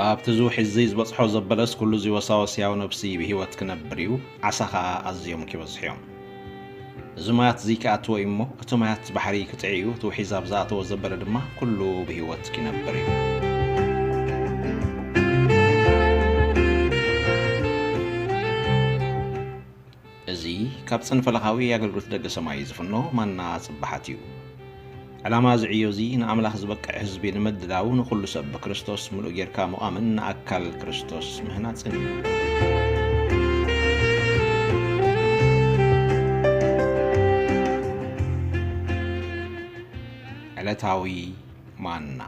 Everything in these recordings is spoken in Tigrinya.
ኣብቲ ዝውሕዝ እዚ ዝበጽሖ ዘበለስ ኩሉ እዚ ወሳወስ ያው ነብሲ ብህይወት ክነብር እዩ፣ ዓሳ ኸኣ ኣዝዮም ኪበዝሑ እዮም። እዚ ማያት እዚ ክኣትዎ እዩ እሞ፣ እቲ ማያት ባሕሪ ክጥዒ እዩ፣ እቲ ውሒዝ ኣብ ዝኣተዎ ዘበለ ድማ ኩሉ ብህይወት ኪነብር እዩ። እዚ ካብ ጽንፈ ለኻዊ ኣገልግሎት ደገ ሰማይ ዝፍኖ ማና ጽባሓት እዩ። ዕላማ እዚ ዕዮ እዚ ንኣምላኽ ዝበቅዕ ህዝቢ ንምድላው ንኹሉ ሰብ ብክርስቶስ ምሉእ ጌርካ ምቋምን ንኣካል ክርስቶስ ምህናጽን እዩ። ዕለታዊ ማና።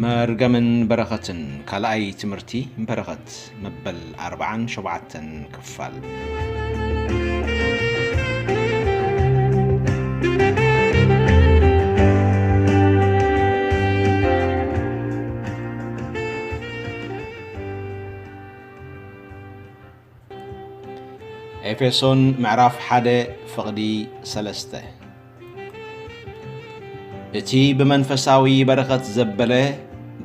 መርገምን በረኸትን፣ ካልኣይ ትምህርቲ በረኸት፣ መበል ኣርብዓን ሸውዓተን ክፋል። ኤፌሶን ምዕራፍ ሓደ ፍቕዲ ሰለስተ። እቲ ብመንፈሳዊ በረኸት ዘበለ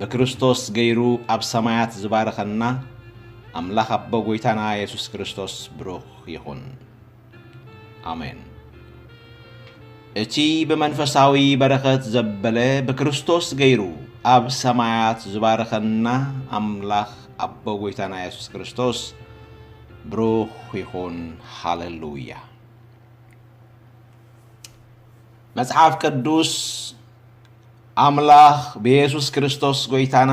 ብክርስቶስ ገይሩ ኣብ ሰማያት ዝባረኸና ኣምላኽ ኣቦ ጐይታና የሱስ ክርስቶስ ብሩኽ ይኹን። ኣሜን። እቲ ብመንፈሳዊ በረኸት ዘበለ ብክርስቶስ ገይሩ ኣብ ሰማያት ዝባረኸና ኣምላኽ ኣቦ ጐይታና የሱስ ክርስቶስ ብሩኽ ይኹን። ሃሌሉያ። መጽሓፍ ቅዱስ ኣምላኽ ብየሱስ ክርስቶስ ጐይታና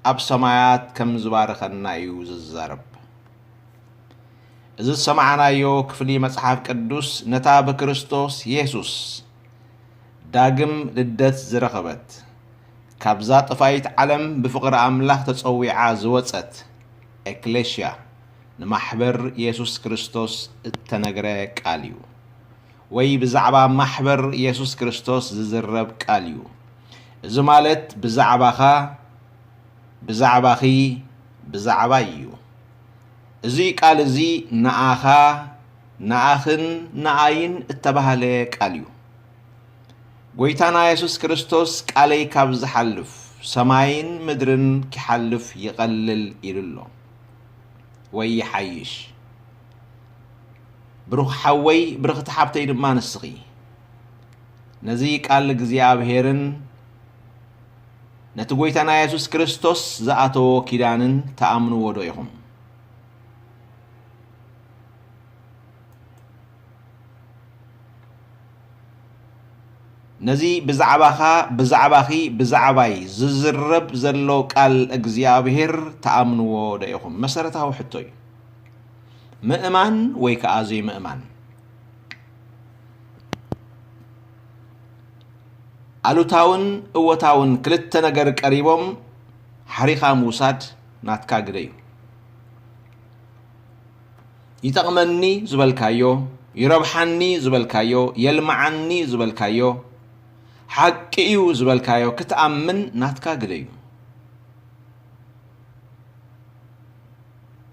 ኣብ ሰማያት ከም ዝባረኸና እዩ ዝዛረብ። እዚ ዝሰማዕናዮ ክፍሊ መጽሓፍ ቅዱስ ነታ ብክርስቶስ የሱስ ዳግም ልደት ዝረኸበት፣ ካብዛ ጠፋኢት ዓለም ብፍቕሪ ኣምላኽ ተጸዊዓ ዝወጸት ኤክሌሽያ፣ ንማሕበር የሱስ ክርስቶስ እተነግረ ቃል እዩ። ወይ ብዛዕባ ማሕበር የሱስ ክርስቶስ ዝዝረብ ቃል እዩ። እዚ ማለት ብዛዕባኻ፣ ብዛዕባኺ፣ ብዛዕባይ እዩ። እዚ ቃል እዚ ንኣኻ፣ ንኣኽን ንኣይን እተባህለ ቃል እዩ። ጐይታና የሱስ ክርስቶስ፣ "ቃለይ ካብ ዝሓልፍ፣ ሰማይን ምድርን ኪሓልፍ ይቐልል" ኢሉ ኣሎ፣ ወይ ይሓይሽ። ብሩኽ ሓወይ፣ ብርኽቲ ሓብተይ ድማ ንስኺ፣ ነዚ ቃል እግዚኣብሄርን ነቲ ጐይታና የሱስ ክርስቶስ ዝኣተዎ ኪዳንን ትኣምንዎ ዶ ኢኹም? ነዚ ብዛዕባኻ፣ ብዛዕባኺ፣ ብዛዕባይ ዝዝረብ ዘሎ ቃል እግዚኣብሄር ትኣምንዎ ዶ ኢኹም? መሰረታዊ ሕቶ እዩ። ምእማን ወይ ከኣ ዘይምእማን። ኣሉታውን እወታውን ክልተ ነገር ቀሪቦም ሓሪኻ ምውሳድ ናትካ ግደ እዩ። ይጠቕመኒ ዝበልካዮ፣ ይረብሓኒ ዝበልካዮ፣ የልምዓኒ ዝበልካዮ፣ ሓቂ እዩ ዝበልካዮ ክትኣምን ናትካ ግደ እዩ።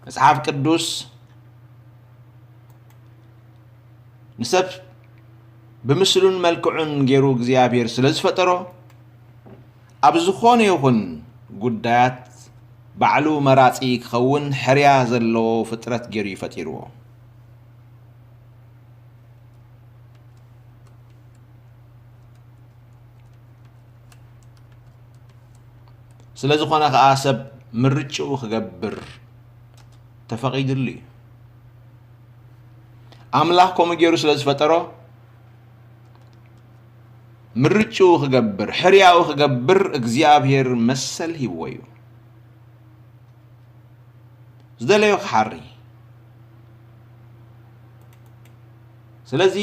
መጽሓፍ ቅዱስ ንሰብ ብምስሉን መልክዑን ገይሩ እግዚኣብሔር ስለ ዝፈጠሮ፣ ኣብ ዝኾነ ይኹን ጉዳያት ባዕሉ መራጺ ክኸውን ሕርያ ዘለዎ ፍጥረት ገይሩ እዩ ፈጢርዎ። ስለ ዝኾነ ኸኣ ሰብ ምርጭኡ ክገብር ተፈቒድሉ እዩ። ኣምላኽ ከምኡ ገይሩ ስለ ዝፈጠሮ፣ ምርጭኡ ክገብር፣ ሕርያኡ ክገብር እግዚኣብሔር መሰል ሂብዎ እዩ። ዝደለዮ ክሓሪ። ስለዚ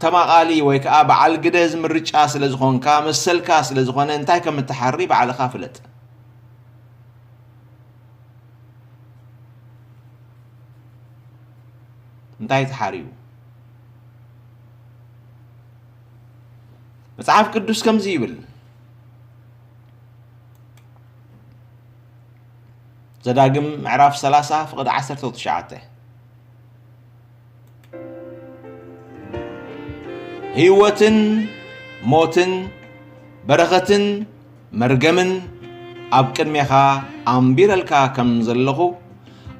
ተማቓሊ ወይ ከዓ በዓል ግደ ዝምርጫ ስለ ዝኾንካ፣ መሰልካ ስለ ዝኾነ፣ እንታይ ከም እትሓሪ ባዕልኻ ፍለጥ። እንታይ ተሓርዩ? መጽሓፍ ቅዱስ ከምዚ ይብል። ዘዳግም ምዕራፍ ሰላሳ ፍቕዲ ዓሰርተ ትሽዓተ። ህይወትን ሞትን በረኸትን መርገምን ኣብ ቅድሜኻ ኣንቢረልካ ከም ዘለኹ፣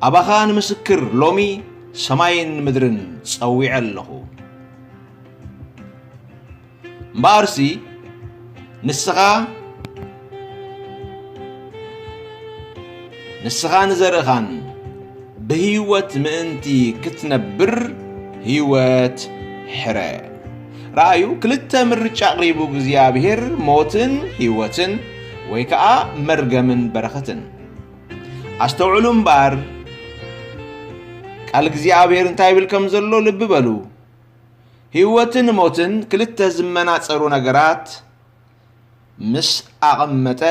ኣባኻ ንምስክር ሎሚ ሰማይን ምድርን ጸዊዐ ኣለኹ። እምበኣርሲ ንስኻ፣ ንስኻ ንዘርእኻን ብህይወት ምእንቲ ክትነብር ህይወት ሕረ። ረኣዩ፣ ክልተ ምርጫ ኣቕሪቡ እግዚኣብሔር፣ ሞትን ህይወትን ወይ ከኣ መርገምን በረኸትን። ኣስተውዕሉ እምበኣር፣ ቃል እግዚኣብሔር እንታይ ይብል ከም ዘሎ ልቢ በሉ። ህይወትን ሞትን ክልተ ዝመናጸሩ ነገራት ምስ ኣቐመጠ፣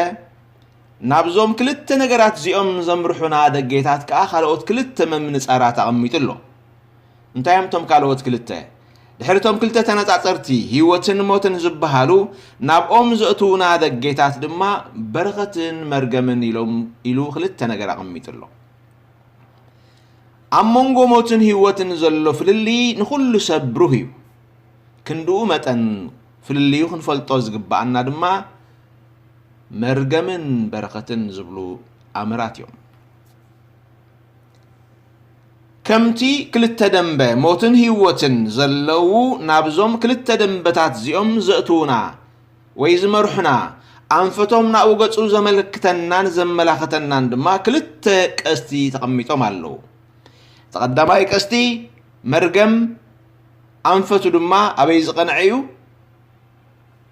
ናብዞም ክልተ ነገራት እዚኦም ዘምርሑና ደጌታት ከኣ ካልኦት ክልተ መምንጻራት ኣቐሚጡ ኣሎ። እንታይ እዮም እቶም ካልኦት ክልተ? ድሕሪ እቶም ክልተ ተነጻጸርቲ ህይወትን ሞትን ዝበሃሉ፣ ናብኦም ዘእትዉና ደጌታት ድማ በረኸትን መርገምን ኢሎም፣ ኢሉ ክልተ ነገር ኣቐሚጡ ኣሎ። ኣብ መንጎ ሞትን ህይወትን ዘሎ ፍልልይ ንኹሉ ሰብ ብሩህ እዩ። ክንድኡ መጠን ፍልልዩ ክንፈልጦ ዝግብኣና ድማ መርገምን በረኸትን ዝብሉ ኣምራት እዮም። ከምቲ ክልተ ደንበ ሞትን ህይወትን ዘለዉ፣ ናብዞም ክልተ ደንበታት እዚኦም ዘእትዉና ወይ ዝመርሑና፣ ኣንፈቶም ናብኡ ገጹ ዘመልክተናን ዘመላኽተናን ድማ ክልተ ቀስቲ ተቐሚጦም ኣለዉ። እቲ ቀዳማይ ቀስቲ መርገም፣ ኣንፈቱ ድማ ኣበይ ዝቐንዐ እዩ?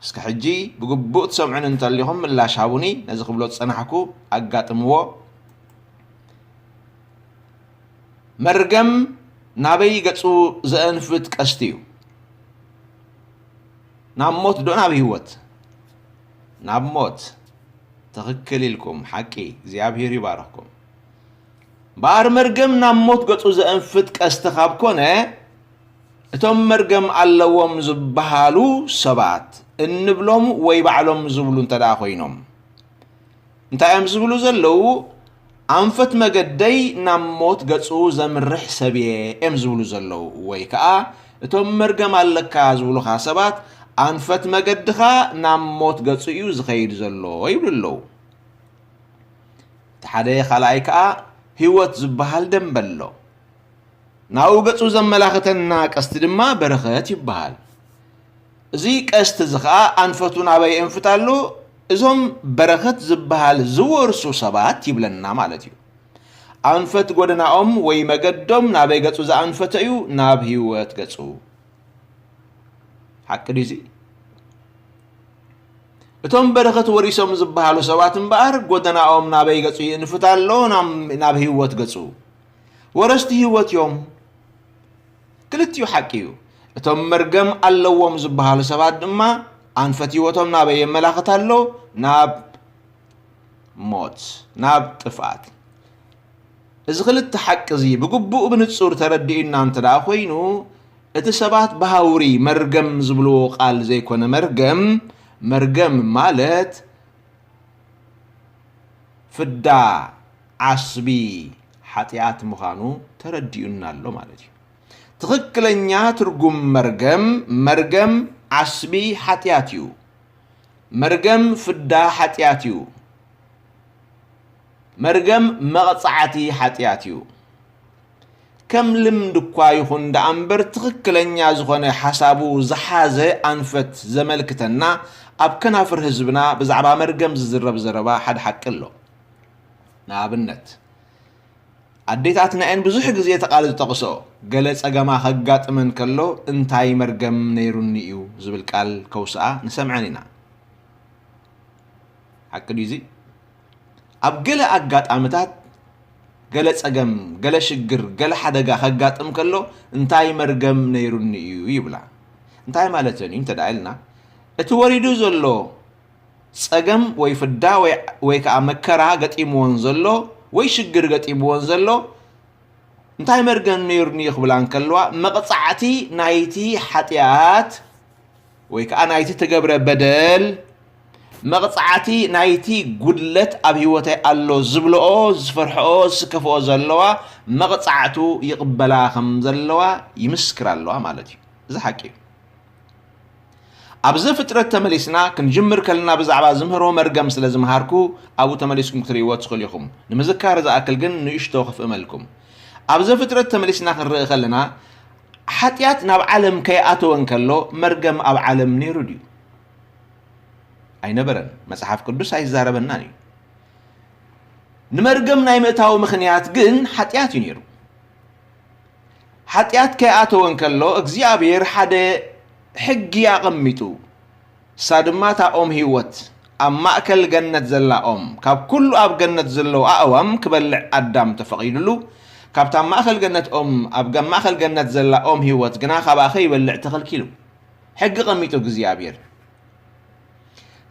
እስከ ሕጂ ብግቡእ ትሰምዑኒ እንተሊኹም ምላሽ ሃቡኒ። ነዚ ክብሎ ዝጸናሕኩ ኣጋጥምዎ። መርገም ናበይ ገጹ ዘእንፍት ቀስቲ እዩ? ናብ ሞት ዶ ናብ ህይወት? ናብ ሞት። ትኽክል ኢልኩም፣ ሓቂ። እግዚኣብሔር ይባርኽኩም። እምበኣር መርገም ናብ ሞት ገጹ ዘእንፍት ቀስቲ ካብ ኮነ፣ እቶም መርገም ኣለዎም ዝበሃሉ ሰባት እንብሎም ወይ ባዕሎም ዝብሉ እንተ ደኣ ኮይኖም፣ እንታይ እዮም ዝብሉ ዘለዉ? ኣንፈት መገደይ ናብ ሞት ገጹ ዘምርሕ ሰብ እየ እዮም ዝብሉ ዘለዉ። ወይ ከኣ እቶም መርገም ኣለካ ዝብሉኻ ሰባት፣ ኣንፈት መገድኻ ናብ ሞት ገጹ እዩ ዝኸይድ ዘሎ ይብሉ ኣለዉ። እቲ ሓደ ካልኣይ ከኣ ህይወት ዝበሃል ደንበ ኣሎ። ናብኡ ገጹ ዘመላኽተና ቀስቲ ድማ በረኸት ይበሃል። እዚ ቀስቲ እዚ ኸኣ ኣንፈቱ ናበይ የንፍት ኣሎ? እዞም በረኸት ዝበሃል ዝወርሱ ሰባት ይብለና ማለት እዩ። ኣንፈት ጎደናኦም ወይ መገዶም ናበይ ገጹ ዝኣንፈተ እዩ? ናብ ህይወት ገጹ። ሓቂ ድዩ እዚ? እቶም በረኸት ወሪሶም ዝበሃሉ ሰባት እምበኣር፣ ጎደናኦም ናበይ ገጹ ይእንፍት ኣሎ? ናብ፣ ናብ ህይወት ገጹ። ወረስቲ ህይወት እዮም። ክልቲኡ ሓቂ እዩ። እቶም መርገም ኣለዎም ዝበሃሉ ሰባት ድማ፣ ኣንፈት ህይወቶም ናበይ የመላኽት ኣሎ? ናብ ሞት፣ ናብ ጥፍኣት። እዚ ክልተ ሓቂ እዚ ብግቡእ ብንጹር ተረዲኡና እንተ ደኣ ኮይኑ፣ እቲ ሰባት ብሃውሪ መርገም ዝብልዎ ቃል ዘይኮነ መርገም፣ መርገም ማለት ፍዳ ዓስቢ ሓጢኣት ምዃኑ ተረዲኡና ኣሎ ማለት እዩ። ትኽክለኛ ትርጉም መርገም፣ መርገም ዓስቢ ሓጢኣት እዩ። መርገም ፍዳ ሓጢኣት እዩ። መርገም መቕጻዕቲ ሓጢኣት እዩ። ከም ልምዲ እኳ ይኹን ደኣ እምበር፣ ትኽክለኛ ዝኾነ ሓሳቡ ዝሓዘ ኣንፈት ዘመልክተና፣ ኣብ ከናፍር ህዝብና ብዛዕባ መርገም ዝዝረብ ዘረባ ሓደ ሓቂ ኣሎ። ንኣብነት፣ ኣዴታትና እየን ብዙሕ ግዜ እቲ ቃል ዝጠቕስኦ፣ ገለ ጸገማ ከጋጥመን ከሎ፣ "እንታይ መርገም ነይሩኒ እዩ?" ዝብል ቃል ከውስኣ ንሰምዐን ኢና። ሓቂ ድዩ እዚ? ኣብ ገለ ኣጋጣምታት፣ ገለ ጸገም፣ ገለ ሽግር፣ ገለ ሓደጋ ከጋጥም ከሎ፣ "እንታይ መርገም ነይሩኒ እዩ?" ይብላ። እንታይ ማለተን እዩ እንተ ደኣ ኢልና፣ እቲ ወሪዱ ዘሎ ጸገም ወይ ፍዳ ወይ፣ ወይ ከኣ መከራ ገጢምዎን ዘሎ ወይ ሽግር ገጢምዎን ዘሎ እንታይ መርገም ነይሩኒ ክብላ እንከለዋ፣ መቕጻዕቲ ናይቲ ሓጢኣት ወይ ከኣ ናይቲ ተገብረ በደል፣ መቕጻዕቲ ናይቲ ጉድለት ኣብ ህይወተይ ኣሎ ዝብልኦ፣ ዝፈርሕኦ፣ ዝስከፍኦ ዘለዋ መቕጻዕቱ ይቕበላ ከም ዘለዋ ይምስክር ኣለዋ ማለት እዩ። እዚ ሓቂ እዩ። ኣብ ዘፍጥረት ተመሊስና ክንጅምር ከለና ብዛዕባ ዝምህሮ መርገም ስለ ዝመሃርኩ ኣብኡ ተመሊስኩም ክትርእይዎ ትኽእሉ ኢኹም። ንምዝካር ዝኣክል ግን ንእሽቶ ክፍእመልኩም። ኣብ ዘፍጥረት ተመሊስና ክንርኢ ከለና ሓጢኣት ናብ ዓለም ከይኣተወ እንከሎ መርገም ኣብ ዓለም ነይሩ ድዩ? ኣይነበረን። መጽሓፍ ቅዱስ ኣይዛረበናን እዩ። ንመርገም ናይ ምእታው ምኽንያት ግን ሓጢኣት እዩ ነይሩ። ሓጢኣት ከይኣተወ እንከሎ እግዚኣብሔር ሓደ ሕጊ ኣቐሚጡ። እሳ ድማ እታ ኦም ህይወት ኣብ ማእከል ገነት ዘላ ኦም፣ ካብ ኩሉ ኣብ ገነት ዘለዉ ኣእዋም ክበልዕ ኣዳም ተፈቒዱሉ፣ ካብታ ማእከል ገነት ኦም፣ ኣብ ገ-፣ ማእከል ገነት ዘላ ኦም ህይወት ግና ካብኣ ከይበልዕ ተኸልኪሉ። ሕጊ ቀሚጡ እግዚኣብሔር።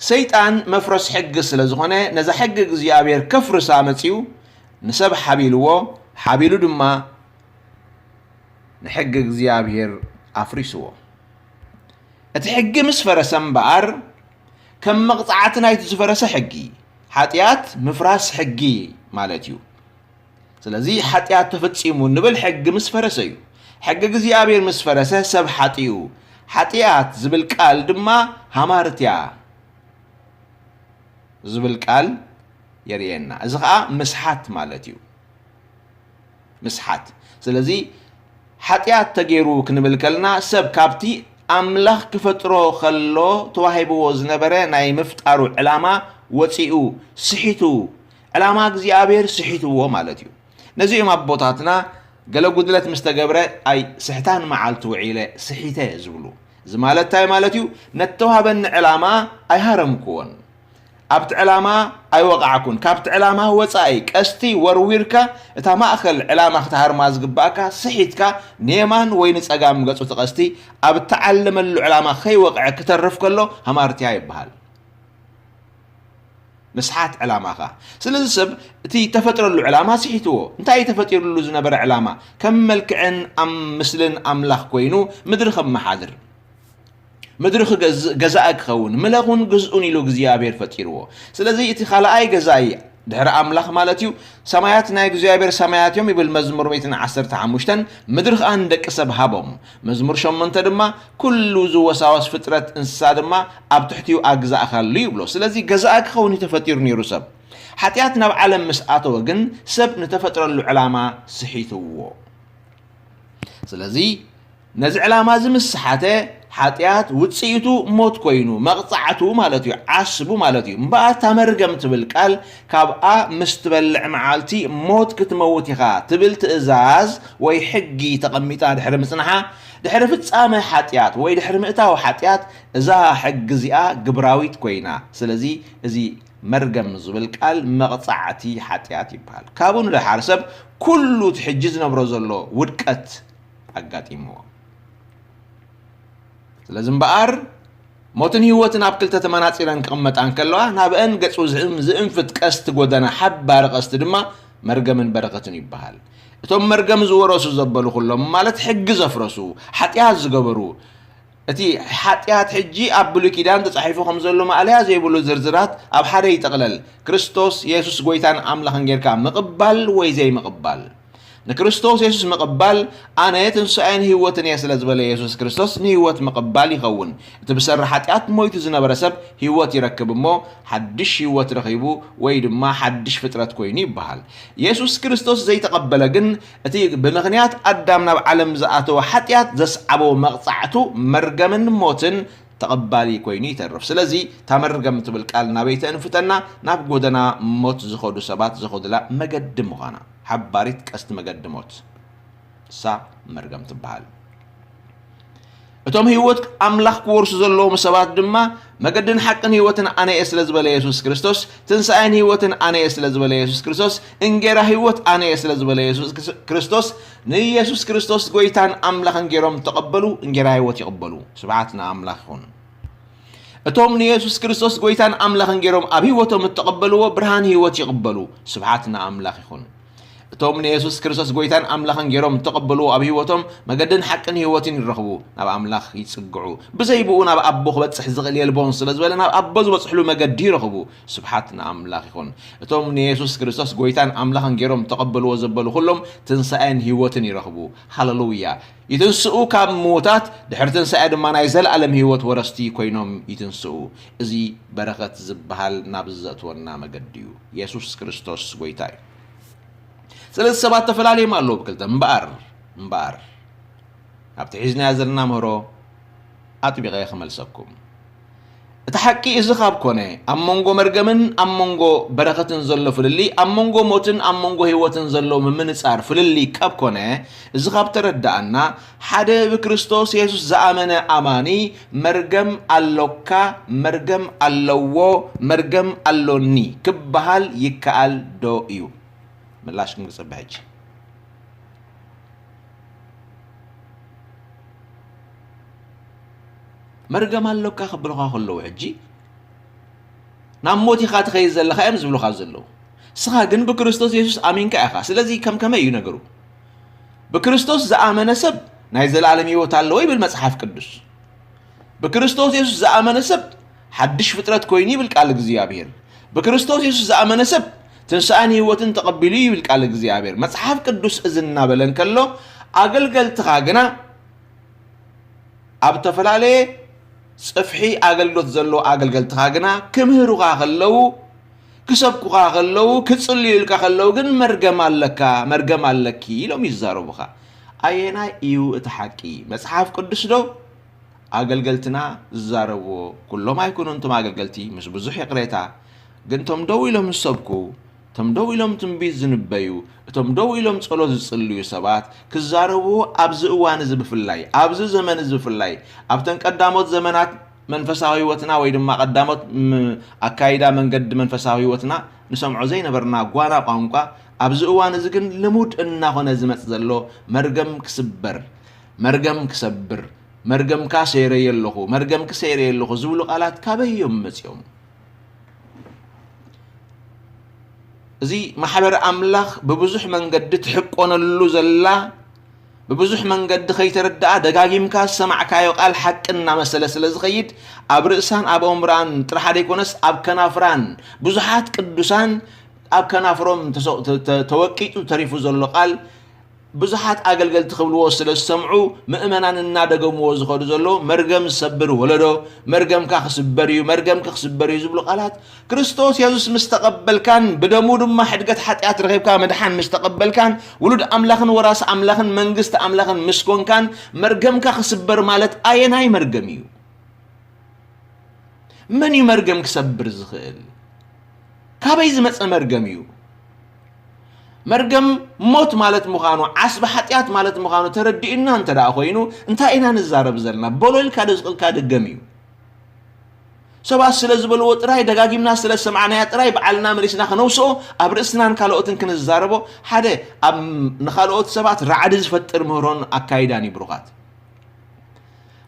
ሰይጣን መፍረስ ሕጊ ስለ ዝኾነ፣ ነዛ ሕጊ እግዚኣብሔር ከፍርሳ መጺኡ፣ ንሰብ ሓቢልዎ፣ ሓቢሉ ድማ ንሕጊ እግዚኣብሔር ኣፍሪስዎ። እቲ ሕጊ ምስ ፈረሰ እምበኣር፣ ከም መቕጻዕቲ ናይቲ ዝፈረሰ ሕጊ፣ ሓጢኣት ምፍራስ ሕጊ ማለት እዩ። ስለዚ ሓጢኣት ተፈጺሙ ንብል ሕጊ ምስ ፈረሰ እዩ። ሕጊ እግዚኣብሔር ምስ ፈረሰ ሰብ ሓጢኡ። ሓጢኣት ዝብል ቃል ድማ ሃማርትያ ዝብል ቃል የርእየና። እዚ ኸኣ ምስሓት ማለት እዩ። ምስሓት። ስለዚ ሓጢኣት ተገይሩ ክንብል ከለና ሰብ ካብቲ ኣምላኽ ክፈጥሮ ከሎ ተዋሂብዎ ዝነበረ ናይ ምፍጣሩ ዕላማ ወጺኡ፣ ስሒቱ፣ ዕላማ እግዚኣብሔር ስሒትዎ ማለት እዩ። ነዚኦም ኣቦታትና ገለ ጉድለት ምስ ተገብረ ኣይ ስሕታን መዓልቲ ውዒለ ስሒተ ዝብሉ። እዚ ማለት እንታይ ማለት እዩ? ነተዋህበኒ ዕላማ ኣይሃረምክዎን። ኣብቲ ዕላማ ኣይወቓዕኩን። ካብቲ ዕላማ ወጻኢ ቀስቲ ወርዊርካ እታ ማእከል ዕላማ ክትሃርማ ዝግባእካ ስሒትካ ንየማን ወይ ንጸጋም ገጹ እቲ ቀስቲ ኣብ እተዓለመሉ ዕላማ ከይወቕዐ ክተርፍ ከሎ ሃማርትያ ይበሃል። ምስሓት ዕላማኻ። ስለዚ ሰብ እቲ ተፈጥረሉ ዕላማ ስሒትዎ። እንታይ እዩ ተፈጢሩሉ ዝነበረ ዕላማ? ከም መልክዕን ኣም-፣ ምስልን ኣምላኽ ኮይኑ ምድሪ ከመሓድር። ምድሪ ክገዝእ፣ ገዛኢ ክኸውን፣ ምለኹን ግዝኡን ኢሉ እግዚኣብሔር ፈጢርዎ። ስለዚ እቲ ካልኣይ ገዛኢ ድሕሪ ኣምላኽ ማለት እዩ፣ ሰማያት ናይ እግዚኣብሔር ሰማያት እዮም ይብል መዝሙር ሚእትን ዓሰርተ ሓሙሽተን፣ ምድሪ ኸኣ ንደቂ ሰብ ሃቦም። መዝሙር ሸሞንተ ድማ ኩሉ ዝወሳወስ ፍጥረት እንስሳ ድማ ኣብ ትሕቲኡ ኣግዛእካሉ ይብሎ። ስለዚ ገዛኢ ክኸውን እዩ ተፈጢሩ ነይሩ ሰብ። ሓጢኣት ናብ ዓለም ምስ ኣተወ ግን ሰብ ንተፈጥረሉ ዕላማ ስሒትዎ። ስለዚ ነዚ ዕላማ እዚ ምስ ሰሓተ ሓጢኣት ውጽኢቱ ሞት ኮይኑ፣ መቕጻዕቱ ማለት እዩ፣ ዓስቡ ማለት እዩ። እምበኣር እታ መርገም ትብል ቃል ካብኣ ምስ ትበልዕ መዓልቲ ሞት ክትመውት ኢኻ ትብል ትእዛዝ ወይ ሕጊ ተቐሚጣ ድሕሪ ምጽንሓ፣ ድሕሪ ፍጻመ ሓጢኣት ወይ ድሕሪ ምእታው ሓጢኣት እዛ ሕጊ እዚኣ ግብራዊት ኮይና። ስለዚ እዚ መርገም ዝብል ቃል መቕጻዕቲ ሓጢኣት ይበሃል። ካብኡ ንደሓር ሰብ ኩሉ እቲ ሕጂ ዝነብሮ ዘሎ ውድቀት ኣጋጢምዎ። ስለዚ እምበኣር ሞትን ህይወትን ኣብ ክልተ ተመናጺረን ክቕመጣ እንከለዋ ናብአን ገጹ ዝእም-፣ ዝእንፍት ቀስቲ ጎደና ሓባሪ ቀስቲ ድማ መርገምን በረኸትን ይበሃል። እቶም መርገም ዝወረሱ ዘበሉ ኩሎም ማለት ሕጊ ዘፍረሱ፣ ሓጢኣት ዝገበሩ፣ እቲ ሓጢኣት ሕጂ ኣብ ብሉይ ኪዳን ተጻሒፉ ከም ዘሎ ማእለያ ዘይብሉ ዝርዝራት ኣብ ሓደ ይጥቕለል። ክርስቶስ የሱስ ጐይታን ኣምላኽን ጌርካ ምቕባል ወይ ዘይምቕባል። ንክርስቶስ የሱስ ምቕባል፣ ኣነ ትንሳኤን ህይወትን እየ ስለ ዝበለ የሱስ ክርስቶስ ንህይወት ምቕባል ይኸውን። እቲ ብሰሪ ሓጢኣት ሞይቱ ዝነበረ ሰብ ህይወት ይረክብ እሞ፣ ሓድሽ ህይወት ረኺቡ ወይ ድማ ሓድሽ ፍጥረት ኮይኑ ይበሃል። የሱስ ክርስቶስ ዘይተቐበለ ግን፣ እቲ ብምኽንያት ኣዳም ናብ ዓለም ዝኣተወ ሓጢኣት ዘስዓቦ መቕጻዕቱ፣ መርገምን ሞትን ተቐባሊ ኮይኑ ይተርፍ። ስለዚ፣ እታ መርገም ትብል ቃል ናበይ ተእንፍተና? ናብ ጎደና ሞት ዝኸዱ ሰባት ዝኸዱላ መገዲ ምዃና። ሓባሪት ቀስቲ መገዲ ሞት። እሳ መርገም ትበሃል። እቶም ህይወት ኣምላኽ ክወርሱ ዘለዎም ሰባት ድማ፣ መገድን ሓቅን ህይወትን ኣነ እየ ስለ ዝበለ የሱስ ክርስቶስ፣ ትንሳኤን ህይወትን ኣነ እየ ስለ ዝበለ የሱስ ክርስቶስ፣ እንጌራ ህይወት ኣነ እየ ስለ ዝበለ የሱስ ክርስቶስ፣ ንየሱስ ክርስቶስ ጎይታን ኣምላኽን ገይሮም እተቐበሉ፣ እንጌራ ህይወት ይቕበሉ። ስብሓት ንኣምላኽ ይኹን። እቶም ንየሱስ ክርስቶስ ጎይታን ኣምላኽን ገይሮም ኣብ ህይወቶም እተቐበልዎ ብርሃን ህይወት ይቕበሉ። ስብሓት ንኣምላኽ ይኹን። እቶም ንየሱስ ክርስቶስ ጎይታን ኣምላኽን ገይሮም እተቐበልዎ ኣብ ህይወቶም መገድን ሓቅን ህይወትን ይረኽቡ፣ ናብ ኣምላኽ ይጽግዑ። ብዘይ ብኡ ናብ ኣቦ ክበጽሕ ዝኽእል የልቦን ስለ ዝበለ ናብ ኣቦ ዝበጽሕሉ መገዲ ይረኽቡ። ስብሓት ንኣምላኽ ይኹን። እቶም ንየሱስ ክርስቶስ ጎይታን ኣምላኽን ገይሮም እተቐበልዎ ዘበሉ ኩሎም ትንሳኤን ህይወትን ይረኽቡ። ሃለሉያ። ይትንስኡ ካብ ምዉታት፣ ድሕሪ ትንሳኤ ድማ ናይ ዘለኣለም ህይወት ወረስቲ ኮይኖም ይትንስኡ። እዚ በረኸት ዝበሃል ናብዚ ዘእትወና መገዲ እዩ። የሱስ ክርስቶስ ጎይታ እዩ። ስለዚ ሰባት ተፈላልዮም ኣለዉ ብክልተ። እምበኣር፣ እምበኣር፣ ኣብቲ ሒዝናዮ ዘለና ምህሮ ኣጥቢቐ ክመልሰኩም። እቲ ሓቂ እዚ ካብ ኮነ፣ ኣብ መንጎ መርገምን ኣብ መንጎ በረኸትን ዘሎ ፍልልይ፣ ኣብ መንጎ ሞትን ኣብ መንጎ ህይወትን ዘሎ ምምንጻር ፍልልይ ካብ ኮነ፣ እዚ ካብ ተረዳኣና፣ ሓደ ብክርስቶስ የሱስ ዝኣመነ ኣማኒ መርገም ኣሎካ፣ መርገም ኣለዎ፣ መርገም ኣሎኒ ክበሃል ይከኣል ዶ እዩ? ምላሽኩም ክጽበ ሕጂ። መርገም ኣሎካ ክብሉኻ ከለዉ ሕጂ ናብ ሞት ኢኻ ትኸይድ ዘለኻ እዮም ዝብሉኻ ዘለዉ። ንስኻ ግን ብክርስቶስ የሱስ ኣሚንካ ኢኻ። ስለዚ ከም ከመይ እዩ ነገሩ? ብክርስቶስ ዝኣመነ ሰብ ናይ ዘለኣለም ህይወት ኣለዎ ይብል መጽሓፍ ቅዱስ። ብክርስቶስ የሱስ ዝኣመነ ሰብ ሓድሽ ፍጥረት ኮይኑ ይብል ቃል እግዚኣብሔር። ብክርስቶስ የሱስ ዝኣመነ ሰብ ትንሳኤን ህይወትን ተቐቢሉ ይብል ቃል እግዚኣብሔር። መጽሓፍ ቅዱስ እዚ እናበለ እንከሎ ኣገልገልትኻ ግና ኣብ ዝተፈላለየ ጽፍሒ ኣገልግሎት ዘለዉ ኣገልገልትኻ ግና ክምህሩኻ ከለዉ፣ ክሰብኩኻ ከለዉ፣ ክጽልዩልካ ከለዉ ግን መርገም ኣለካ፣ መርገም ኣለኪ ኢሎም ይዛረቡኻ። ኣየናይ እዩ እቲ ሓቂ? መጽሓፍ ቅዱስ ዶ? ኣገልገልትና ዝዛረብዎ፣ ኩሎም ኣይኮኑን እቶም ኣገልገልቲ፣ ምስ ብዙሕ ይቕሬታ፣ ግን እቶም ደው ኢሎም ዝሰብኩ፣ እቶም ደው ኢሎም ትንቢት ዝንበዩ፣ እቶም ደው ኢሎም ጸሎት ዝጽልዩ ሰባት ክዛረብዎ ኣብዚ እዋን እዚ ብፍላይ፣ ኣብዚ ዘመን እዚ ብፍላይ፣ ኣብተን ቀዳሞት ዘመናት መንፈሳዊ ህይወትና ወይ ድማ ቀዳሞት ም-፣ ኣካይዳ መንገዲ መንፈሳዊ ህይወትና ንሰምዖ ዘይነበርና ጓና ቋንቋ፣ ኣብዚ እዋን እዚ ግን ልሙድ እናኾነ ዝመጽእ ዘሎ መርገም ክስበር፣ መርገም ክሰብር፣ መርገምካ ሰይረየ ኣለኹ፣ መርገምኪ ሰይረየ ኣለኹ ዝብሉ ቃላት ካበይ እዮም መጺኦም? እዚ ማሕበር ኣምላኽ ብብዙሕ መንገዲ ትሕቆነሉ ዘላ፣ ብብዙሕ መንገዲ ከይተረድኣ ደጋጊምካ ዝሰማዕካዮ ቃል ሓቂ እናመሰለ ስለ ዝኸይድ፣ ኣብ ርእሳን ኣብ ኣእምሮኣን ጥራሕ ዘይኮነስ፣ ኣብ ከናፍራን ብዙሓት ቅዱሳን ኣብ ከናፍሮም ተሰ-፣ ተ-፣ ተ-፣ ተወቂጡ ተሪፉ ዘሎ ቃል ብዙሓት ኣገልገልቲ ክብልዎ ስለ ዝሰምዑ፣ ምእመናን እናደገምዎ ዝኸዱ ዘለዉ፣ መርገም ዝሰብር ወለዶ፣ መርገምካ ክስበር እዩ፣ መርገምኪ ክስበር እዩ ዝብሉ ቃላት፣ ክርስቶስ የሱስ ምስ ተቐበልካን ብደሙ ድማ ሕድገት ሓጢኣት ረኺብካ ምድሓን ምስ ተቐበልካን ውሉድ ኣምላኽን ወራሲ ኣምላኽን መንግስቲ ኣምላኽን ምስ ኮንካን መርገምካ ክስበር ማለት ኣየናይ መርገም እዩ? መን እዩ መርገም ክሰብር ዝኽእል? ካበይ ዝመጸ መርገም እዩ? መርገም ሞት ማለት ምዃኑ፣ ዓስቢ ሓጢኣት ማለት ምዃኑ ተረዲኡና እንተ ደኣ ኮይኑ፣ እንታይ ኢና ንዛረብ ዘለና? በሎ ኢልካ ዶ ዝቕልካ ደገም እዩ? ሰባት ስለ ዝበልዎ ጥራይ፣ ደጋጊምና ስለ ዝሰማዕናያ ጥራይ፣ ባዕልና መሊስና ክነውስኦ፣ ኣብ ርእስናን ካልኦትን ክንዛረቦ፣ ሓደ ኣብ ንኻልኦት ሰባት ራዕዲ ዝፈጥር ምህሮን ኣካይዳን እዩ ብሩኻት።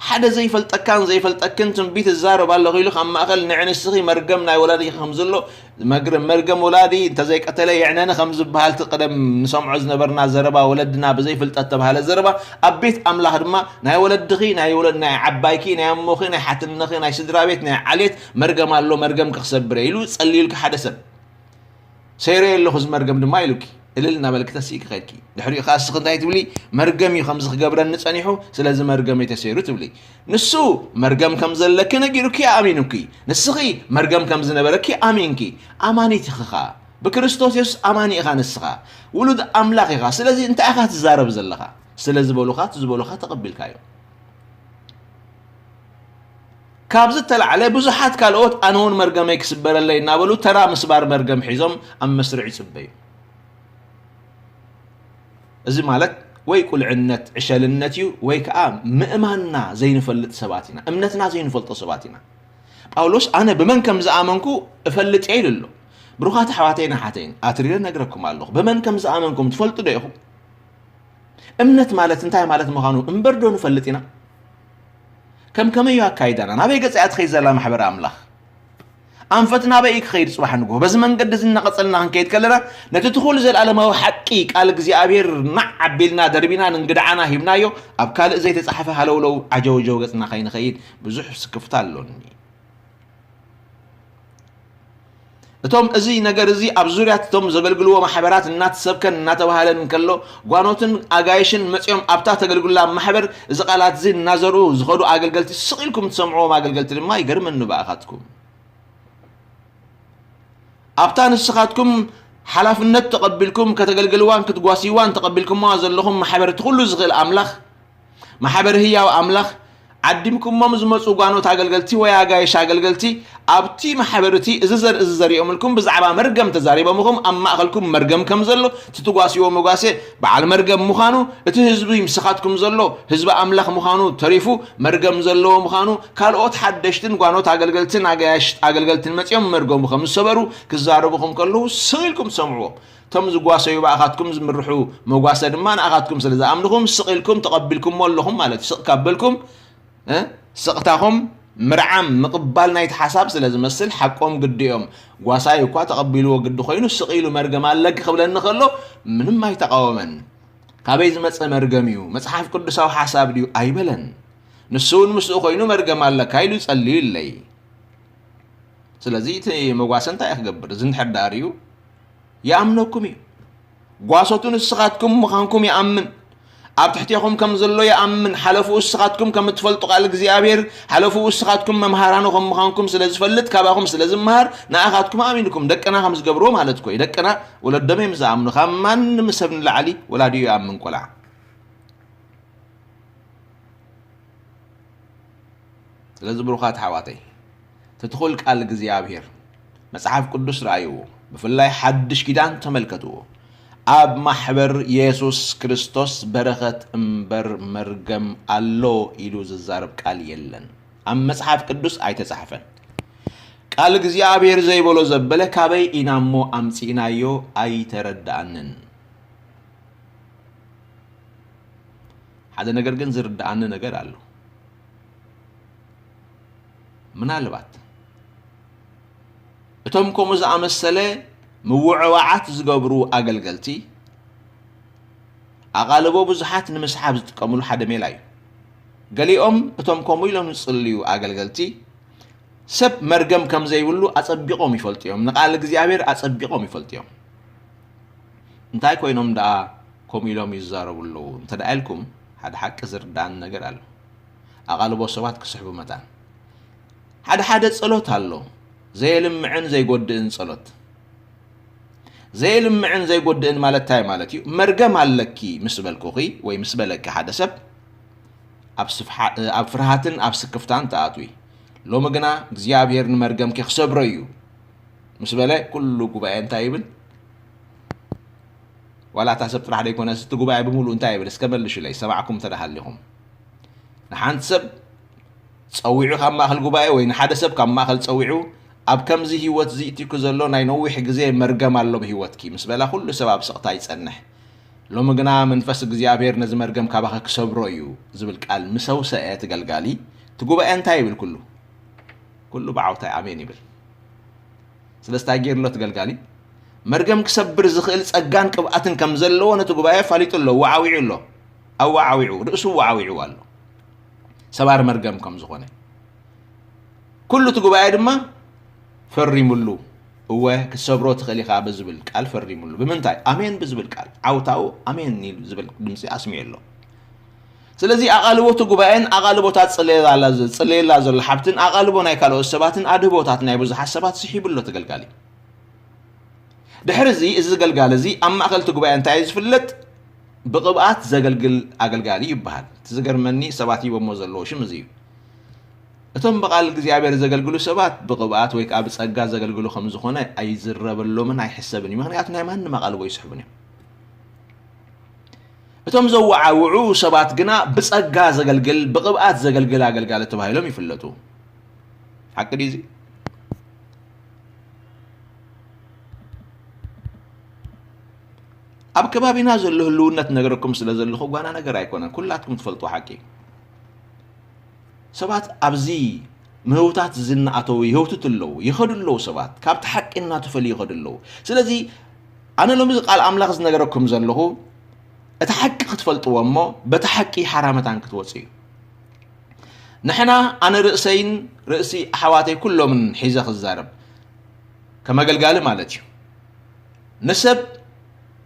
ሓደ ዘይፈልጠካን ዘይፈልጠክን ትንቢት እዛረብ ኣለኹ ኢሉ ካብ ማእኸል ንዒ ንስኺ መርገም ናይ ወላዲኺ ከም ዘሎ፣ መግረ-፣ መርገም ወላዲ እንተዘይቀተለ የዕነኒ ከም ዝበሃል እቲ ቀደም ንሰምዖ ዝነበርና ዘረባ፣ ወለድና ብዘይፍልጠት ተባሃለ ዘረባ፣ ኣብ ቤት ኣምላኽ ድማ ናይ ወለድኺ፣ ናይ ወለ-፣ ናይ ዓባይኪ፣ ናይ ኣሞኺ፣ ናይ ሓትነኺ፣ ናይ ስድራ ቤት፣ ናይ ዓሌት መርገም ኣሎ፣ መርገም ክሰብር እየ ኢሉ ጸልዩልኪ ሓደ ሰብ። ሰይረዮ ኣለኹ እዚ መርገም ድማ ኢሉኪ፣ እልል እናበልኪ ተሲእኪ ከድኪ። ድሕሪኡ ከኣ እስኺ እንታይ ትብሊ? መርገም እዩ ከምዚ ክገብረኒ ጸኒሑ፣ ስለዚ መርገም እዩ ተሰይሩ ትብሊ። ንሱ መርገም ከም ዘለኪ ነጊሩኪ ኣሚኑኪ። ንስኺ መርገም ከም ዝነበረኪ ኣሚንኪ። ኣማኒት ኢኺ ኸኣ። ብክርስቶስ የሱስ ኣማኒ ኢኻ ንስኻ። ውሉድ ኣምላኽ ኢኻ። ስለዚ እንታይ ኢኻ ትዛረብ ዘለኻ? ስለ ዝበሉኻ፣ እቲ ዝበሉኻ ተቐቢልካዮ። ካብዚ እተላዕለ ብዙሓት ካልኦት ኣነ እውን መርገመይ ክስበረለይ እናበሉ ተራ ምስባር መርገም ሒዞም ኣብ መስርዕ ይጽበዩ። እዚ ማለት ወይ ቁልዕነት ዕሸልነት እዩ፣ ወይ ከዓ ምእማንና ዘይንፈልጥ ሰባት ኢና፣ እምነትና ዘይንፈልጦ ሰባት ኢና። ጳውሎስ ኣነ ብመን ከም ዝኣመንኩ እፈልጥ እየ ኢሉ ኣሎ። ብሩኻት ኣሕዋተይን ኣሓተይን፣ ኣትሪረ ነግረኩም ኣለኹ። ብመን ከም ዝኣመንኩም ትፈልጡ ዶ ኢኹም? እምነት ማለት እንታይ ማለት ምዃኑ እምበር ዶ ንፈልጥ ኢና? ከም ከመይ እዩ ኣካይዳና? ናበይ ገጻ እያ ትኸይድ ዘላ ማሕበር ኣምላኽ? ኣንፈት ናበይ እዩ ክኸይድ ጽባሕ ንግሆ? በዚ መንገዲ እዚ እናቐጸልና ክንከይድ ከለና፣ ነቲ ትኹል ዘለኣለማዊ ሓቂ ቃል እግዚኣብሔር ናዕ ኣቢልና ደርቢና ንንግድዓና ሂብናዮ፣ ኣብ ካልእ ዘይተጻሕፈ ሃለውለው ዓጀውጀው ገጽና ከይንኸይድ ብዙሕ ስክፍታ ኣሎኒ። እቶም እዚ ነገር እዚ ኣብ ዙርያ እቶም ዘገልግልዎ ማሕበራት እናተሰብከን እናተባህለን እንከሎ፣ ጓኖትን ኣጋይሽን መጺኦም ኣብታ ተገልግላ ማሕበር እዚ ቃላት እዚ እናዘርኡ ዝኸዱ ኣገልገልቲ ስቕ ኢልኩም ትሰምዕዎም ኣገልገልቲ ድማ ይገርመኒ ብኣኻትኩም። ኣብታ ንስኻትኩም ሓላፍነት ተቐቢልኩም ከተገልግልዋን ክትጓስይዋን ተቐቢልኩምዋ ዘለኹም ማሕበር እቲ ኩሉ ዝኽእል ኣምላኽ፣ ማሕበር ህያው ኣምላኽ፣ ዓዲምኩሞም ዝመጹ ጓኖት ኣገልገልቲ ወይ ኣጋይሽ ኣገልገልቲ ኣብቲ ማሕበር እቲ እዚ ዘርኢ እዚ ዘሪኦምልኩም ብዛዕባ መርገም ተዛሪቦምኹም ኣብ ማእኸልኩም መርገም ከም ዘሎ እቲ ትጓስይዎ መጓሰ በዓል መርገም ምዃኑ፣ እቲ ህዝቢ ምስኻትኩም ዘሎ ህዝቢ ኣምላኽ ምዃኑ ተሪፉ መርገም ዘለዎ ምዃኑ፣ ካልኦት ሓደሽትን ጓኖት ኣገልገልትን ኣጋይሽ ኣገልገልትን መጺኦም መርገሙ ከም ዝሰበሩ ክዛረቡኹም ከለዉ ስቕ ኢልኩም ትሰምዕዎም። እቶም ዝጓሰዩ ብኣኻትኩም ዝምርሑ መጓሰ ድማ ንኣኻትኩም ስለ ዝኣምንኹም ስቕ ኢልኩም ተቐቢልኩምዎ ኣለኹም ማለት እዩ። ስቕ ካብ በልኩም፣ እ፣ ስቕታኹም ምርዓም ምቕባል ናይቲ ሓሳብ ስለ ዝመስል ሓቆም ግዲ እዮም። ጓሳይ እኳ ተቐቢልዎ ግዲ ኮይኑ ስቕ ኢሉ መርገም ኣለኪ ክብለኒ ከሎ ምንም ኣይተቓወመን። ካበይ ዝመጸ መርገም እዩ? መጽሓፍ ቅዱሳዊ ሓሳብ ድዩ? ኣይበለን። ንሱ እውን ምስኡ ኮይኑ መርገም ኣለካ ኢሉ ጸልዩ ኢለይ። ስለዚ እቲ መጓሰ እንታይ እዩ ክገብር? እዚ እንድሕር ደኣ ርእዩ ይኣምነኩም እዩ። ጓሶቱ ንስኻትኩም ምዃንኩም ይኣምን። ኣብ ትሕቴኹም ከም ዘሎ ይኣምን። ሓለፍኡ ንስኻትኩም ከም እትፈልጡ ቃል እግዚኣብሔር፣ ሓለፍኡ ንስኻትኩም መምሃራኑ ከም ምዃንኩም ስለ ዝፈልጥ፣ ካባኹም ስለ ዝመሃር፣ ንኣኻትኩም ኣሚንኩም ደቅና ከም ዝገብርዎ ማለት እኮ እዩ። ደቅና ወለዶም እዮም ዝኣምኑ። ካብ ማንም ሰብ ንላዕሊ ወላዲኡ ይኣምን ቆልዓ። ስለዚ ብሩኻት ኣሕዋተይ፣ እቲ ትኹል ቃል እግዚኣብሔር፣ መጽሓፍ ቅዱስ ረኣይዎ፣ ብፍላይ ሓድሽ ኪዳን ተመልከትዎ። ኣብ ማሕበር የሱስ ክርስቶስ በረኸት እምበር መርገም ኣሎ ኢሉ ዝዛረብ ቃል የለን። ኣብ መጽሓፍ ቅዱስ ኣይተጻሕፈን። ቃል እግዚኣብሔር ዘይበሎ ዘበለ ካበይ ኢና እሞ ኣምጺእናዮ? ኣይተረድኣንን። ሓደ ነገር ግን ዝርድኣኒ ነገር ኣሎ። ምናልባት እቶም ከምኡ ዝኣመሰለ ምውዕዋዓት ዝገብሩ ኣገልገልቲ ኣቓልቦ ብዙሓት ንምስሓብ ዝጥቀምሉ ሓደ ሜላ እዩ። ገሊኦም እቶም ከምኡ ኢሎም ዝጽልዩ ኣገልገልቲ ሰብ መርገም ከም ዘይብሉ ኣጸቢቖም ይፈልጡ እዮም። ንቃል እግዚኣብሔር ኣጸቢቖም ይፈልጡ እዮም። እንታይ ኮይኖም ደኣ ከምኡ ኢሎም ይዛረቡ ኣለዉ እንተ ደኣ ኢልኩም፣ ሓደ ሓቂ ዝርዳእኒ ነገር ኣሎ። ኣቓልቦ ሰባት ክስሕቡ መታን። ሓደ ሓደ ጸሎት ኣሎ፣ ዘየልምዕን ዘይጎድእን ጸሎት። ዘየልምዕን ዘይጎድእን ማለት እንታይ ማለት እዩ? መርገም ኣለኪ ምስ በልኩኺ ወይ ምስ በለኪ ሓደ ሰብ፣ ኣብ ስፍሓ-፣ ኣብ ፍርሃትን ኣብ ስክፍታን ትኣትዊ። ሎሚ ግና እግዚኣብሔር ንመርገምኪ ክሰብሮ እዩ ምስ በለ፣ ኩሉ ጉባኤ እንታይ ይብል? ዋላ እታ ሰብ ጥራሕ ደይኮነስ፣ እቲ ጉባኤ ብምሉእ እንታይ ይብል? እስከ መልሹለይ፣ ሰማዕኩም እንተ ደኣ ሃሊኹም። ንሓንቲ ሰብ ጸዊዑ ካብ ማእከል ጉባኤ ወይ ንሓደ ሰብ ካብ ማእከል ጸዊዑ፣ "ኣብ ከምዚ ህይወት እዚ እትይኩ ዘሎ ናይ ነዊሕ ግዜ መርገም ኣሎ ብህይወትኪ" ምስ በላ፣ ኩሉ ሰብ ኣብ ስቕታ ይጸንሕ። ሎሚ ግና መንፈስ እግዚኣብሔር ነዚ መርገም ካባኺ ክሰብሮ እዩ ዝብል ቃል ምስ ኣውሰአ እቲ ገልጋሊ፣ እቲ ጉባኤ እንታይ ይብል? ኩሉ፣ ኩሉ ብዓውታ ኣሜን ይብል። ስለዚ እንታይ ገይሩ ኣሎ እቲ ገልጋሊ? መርገም ክሰብር ዝኽእል ጸጋን ቅብኣትን ከም ዘለዎ ነቲ ጉባኤ ኣፋሊጡ ኣሎ፣ ኣወዓዊዑ ኣሎ። ኣወዓዊዑ፣ ርእሱ ኣወዓዊዑ ኣሎ። ሰባር መርገም ከም ዝኾነ። ኩሉ እቲ ጉባኤ ድማ ፈሪሙሉ። እወ፣ ክትሰብሮ ትኽእል ኢኻ ብዝብል ቃል ፈሪሙሉ። ብምንታይ? ኣሜን ብዝብል ቃል። ዓውታኡ ኣሜን ኢሉ ዝብል ድምጺ ኣስሚዑ ኣሎ። ስለዚ ኣቓልቦ እቲ ጉባኤን ኣቓልቦታት ጽለየላ፣ ጽለየላ ዘሎ ሓብትን ኣቓልቦ ናይ ካልኦት ሰባትን ኣድህቦታት ናይ ብዙሓት ሰባት ስሒቡ ኣሎ እቲ ገልጋሊ። ድሕሪ እዚ፣ እዚ ገልጋሊ እዚ ኣብ ማእከል እቲ ጉባኤ እንታይ እዩ ዝፍለጥ? ብቕብኣት ዘገልግል ኣገልጋሊ ይበሃል። እቲ ዝገርመኒ ሰባት ሂቦሞ ዘለዉ ሽም እዚ እዩ። እቶም ብቓል እግዚኣብሔር ዘገልግሉ ሰባት ብቕብኣት ወይ ከዓ ብጸጋ ዘገልግሉ ከም ዝኾነ ኣይዝረበሎምን ኣይሕሰብን እዩ። ምኽንያቱ ናይ ማንም ኣቓልቦ ኣይስሕቡን እዮም። እቶም ዘወዓውዑ ሰባት ግና ብጸጋ ዘገልግል፣ ብቕብኣት ዘገልግል ኣገልጋሊ ተባሂሎም ይፍለጡ። ሓቂ ድዩ እዚ? ኣብ ከባቢና ዘሎ ህልውነት ነገረኩም ስለ ዘለኹ ጓና ነገር ኣይኮነን፣ ኩላትኩም ትፈልጡ ሓቂ። ሰባት ኣብዚ ምህውታት ዝና ኣተው ይህውትቱ ኣለዉ፣ ይኸዱ ኣለዉ። ሰባት ካብቲ ሓቂ እናተፈልዩ ይኸዱ ኣለዉ። ስለዚ ኣነ ሎሚ እዚ ቃል ኣምላኽ ዝነገረኩም ዘለኹ፣ እቲ ሓቂ ክትፈልጥዎ እሞ በቲ ሓቂ ሓራ መታን ክትወፁ እዩ። ንሕና፣ ኣነ ርእሰይን ርእሲ ኣሕዋተይ ኩሎምን ሒዘ ክዛረብ፣ ከም ኣገልጋሊ ማለት እዩ። ንሰብ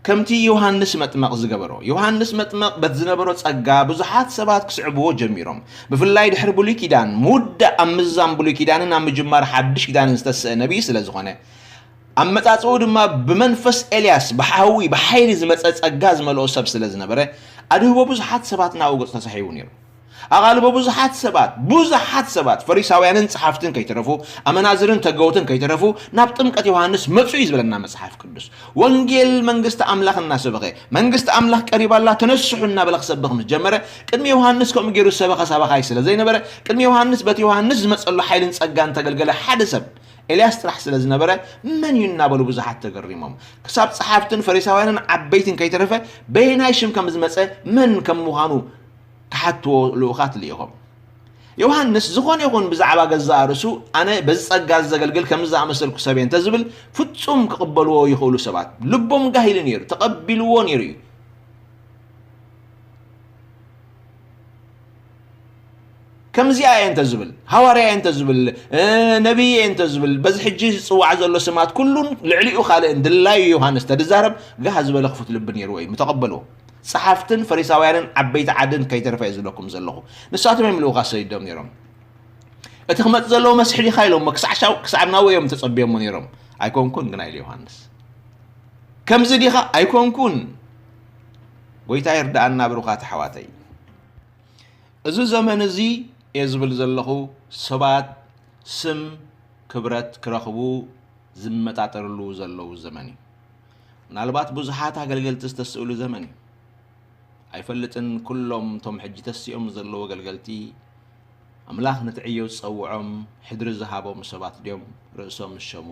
ከምቲ ዮሃንስ መጥመቕ ዝገበሮ፣ ዮሃንስ መጥመቕ በቲ ዝነበሮ ጸጋ ብዙሓት ሰባት ክስዕብዎ ጀሚሮም። ብፍላይ ድሕሪ ብሉይ ኪዳን፣ ምውዳእ ኣብ ምዛም ብሉይ ኪዳንን ኣብ ምጅማር ሓድሽ ኪዳንን ዝተስአ ነቢይ ስለ ዝኾነ፣ ኣመጻጽኡ ድማ ብመንፈስ ኤልያስ ብሓዊ ብሓይሊ ዝመጸ ጸጋ ዝመልኦ ሰብ ስለ ዝነበረ፣ ኣድህቦ ብዙሓት ሰባት ናብኡ ገጹ ተሳሒቡ ነይሩ። ኣቓልቦ ብዙሓት ሰባት፣ ብዙሓት ሰባት፣ ፈሪሳውያንን ጸሓፍትን ከይተረፉ፣ ኣመናዝርን ተገውትን ከይተረፉ፣ ናብ ጥምቀት ዮሃንስ መጹ እዩ ዝብለና መጽሓፍ ቅዱስ። ወንጌል መንግስቲ ኣምላኽ እናሰበኸ፣ መንግስቲ ኣምላኽ ቀሪባ ኣላ፣ ተነስሑ እናበለ ክሰብኽ ምስ ጀመረ፣ ቅድሚ ዮሃንስ ከምኡ ገይሩ ዝሰበኸ ሰባኻይ ስለ ዘይነበረ፣ ቅድሚ ዮሃንስ በቲ ዮሃንስ ዝመጸሉ ሓይልን ጸጋን ተገልገለ ሓደ ሰብ ኤልያስ ጥራሕ ስለ ዝነበረ፣ መን እዩ እናበሉ ብዙሓት ተገሪሞም። ክሳብ ጸሓፍትን ፈሪሳውያንን ዓበይትን ከይተረፈ፣ በየናይ ሽም ከም ዝመጸ፣ መን ከም ምዃኑ ክሓትዎ ልኡኻት ልኢኾም። ዮሃንስ ዝኾነ ይኹን ብዛዕባ ገዛእ ርእሱ፣ ኣነ በዚ ጸጋ እዚ ዘገልግል ከምዚ ዝኣመሰልኩ ሰብ እየ እንተዝብል፣ ፍጹም ክቕበልዎ ይኽእሉ ሰባት። ልቦም ጋህ ኢሉ ነይሩ፣ ተቐቢልዎ ነይሩ እዩ። ከምዚኣ እየ እንተዝብል፣ ሃዋርያ እየ እንተዝብል፣ እ፣ ነቢይ እየ እንተዝብል፣ በዚ ሕጂ ዝጽዋዕ ዘሎ ስማት ኩሉን ልዕሊኡ ካልእን ድላዩ ዮሃንስ ተድዛረብ፣ ጋህ ዝበለ ክፉት ልቢ ነይርዎ እዩ፣ ምተቐበልዎ። ጸሓፍትን ፈሪሳውያንን ዓበይቲ ዓድን ከይተረፈ እየ ዝብለኩም ዘለኹ። ንሳቶም እዮም ልኡኻት ሰዲዶም ነይሮም። እቲ ክመጽእ ዘለዎ መስሒ ዲኻ ኢሎሞ፣ ክሳዕ ሻው-፣ ክሳዕ ናብኡ እዮም ተጸብዮሞ ነይሮም። ኣይኮንኩን ግና ኢሉ ዮሃንስ። ከምዚ ዲኻ? ኣይኮንኩን። ጎይታ ይርድኣና ብሩኻት ኣሕዋተይ። እዚ ዘመን እዚ እየ ዝብል ዘለኹ፣ ሰባት ስም ክብረት ክረኽቡ ዝመጣጠርሉ ዘለዉ ዘመን እዩ። ምናልባት ብዙሓት ኣገልገልቲ ዝተስእሉ ዘመን እዩ። ኣይፈልጥን፣ ኩሎም እቶም ሕጂ ተሲኦም ዘለዉ ኣገልገልቲ፣ ኣምላኽ ነቲ ዕዮ ዝጸውዖም፣ ሕድሪ ዝሃቦም ሰባት ድዮም? ርእሶም ዝሸሙ።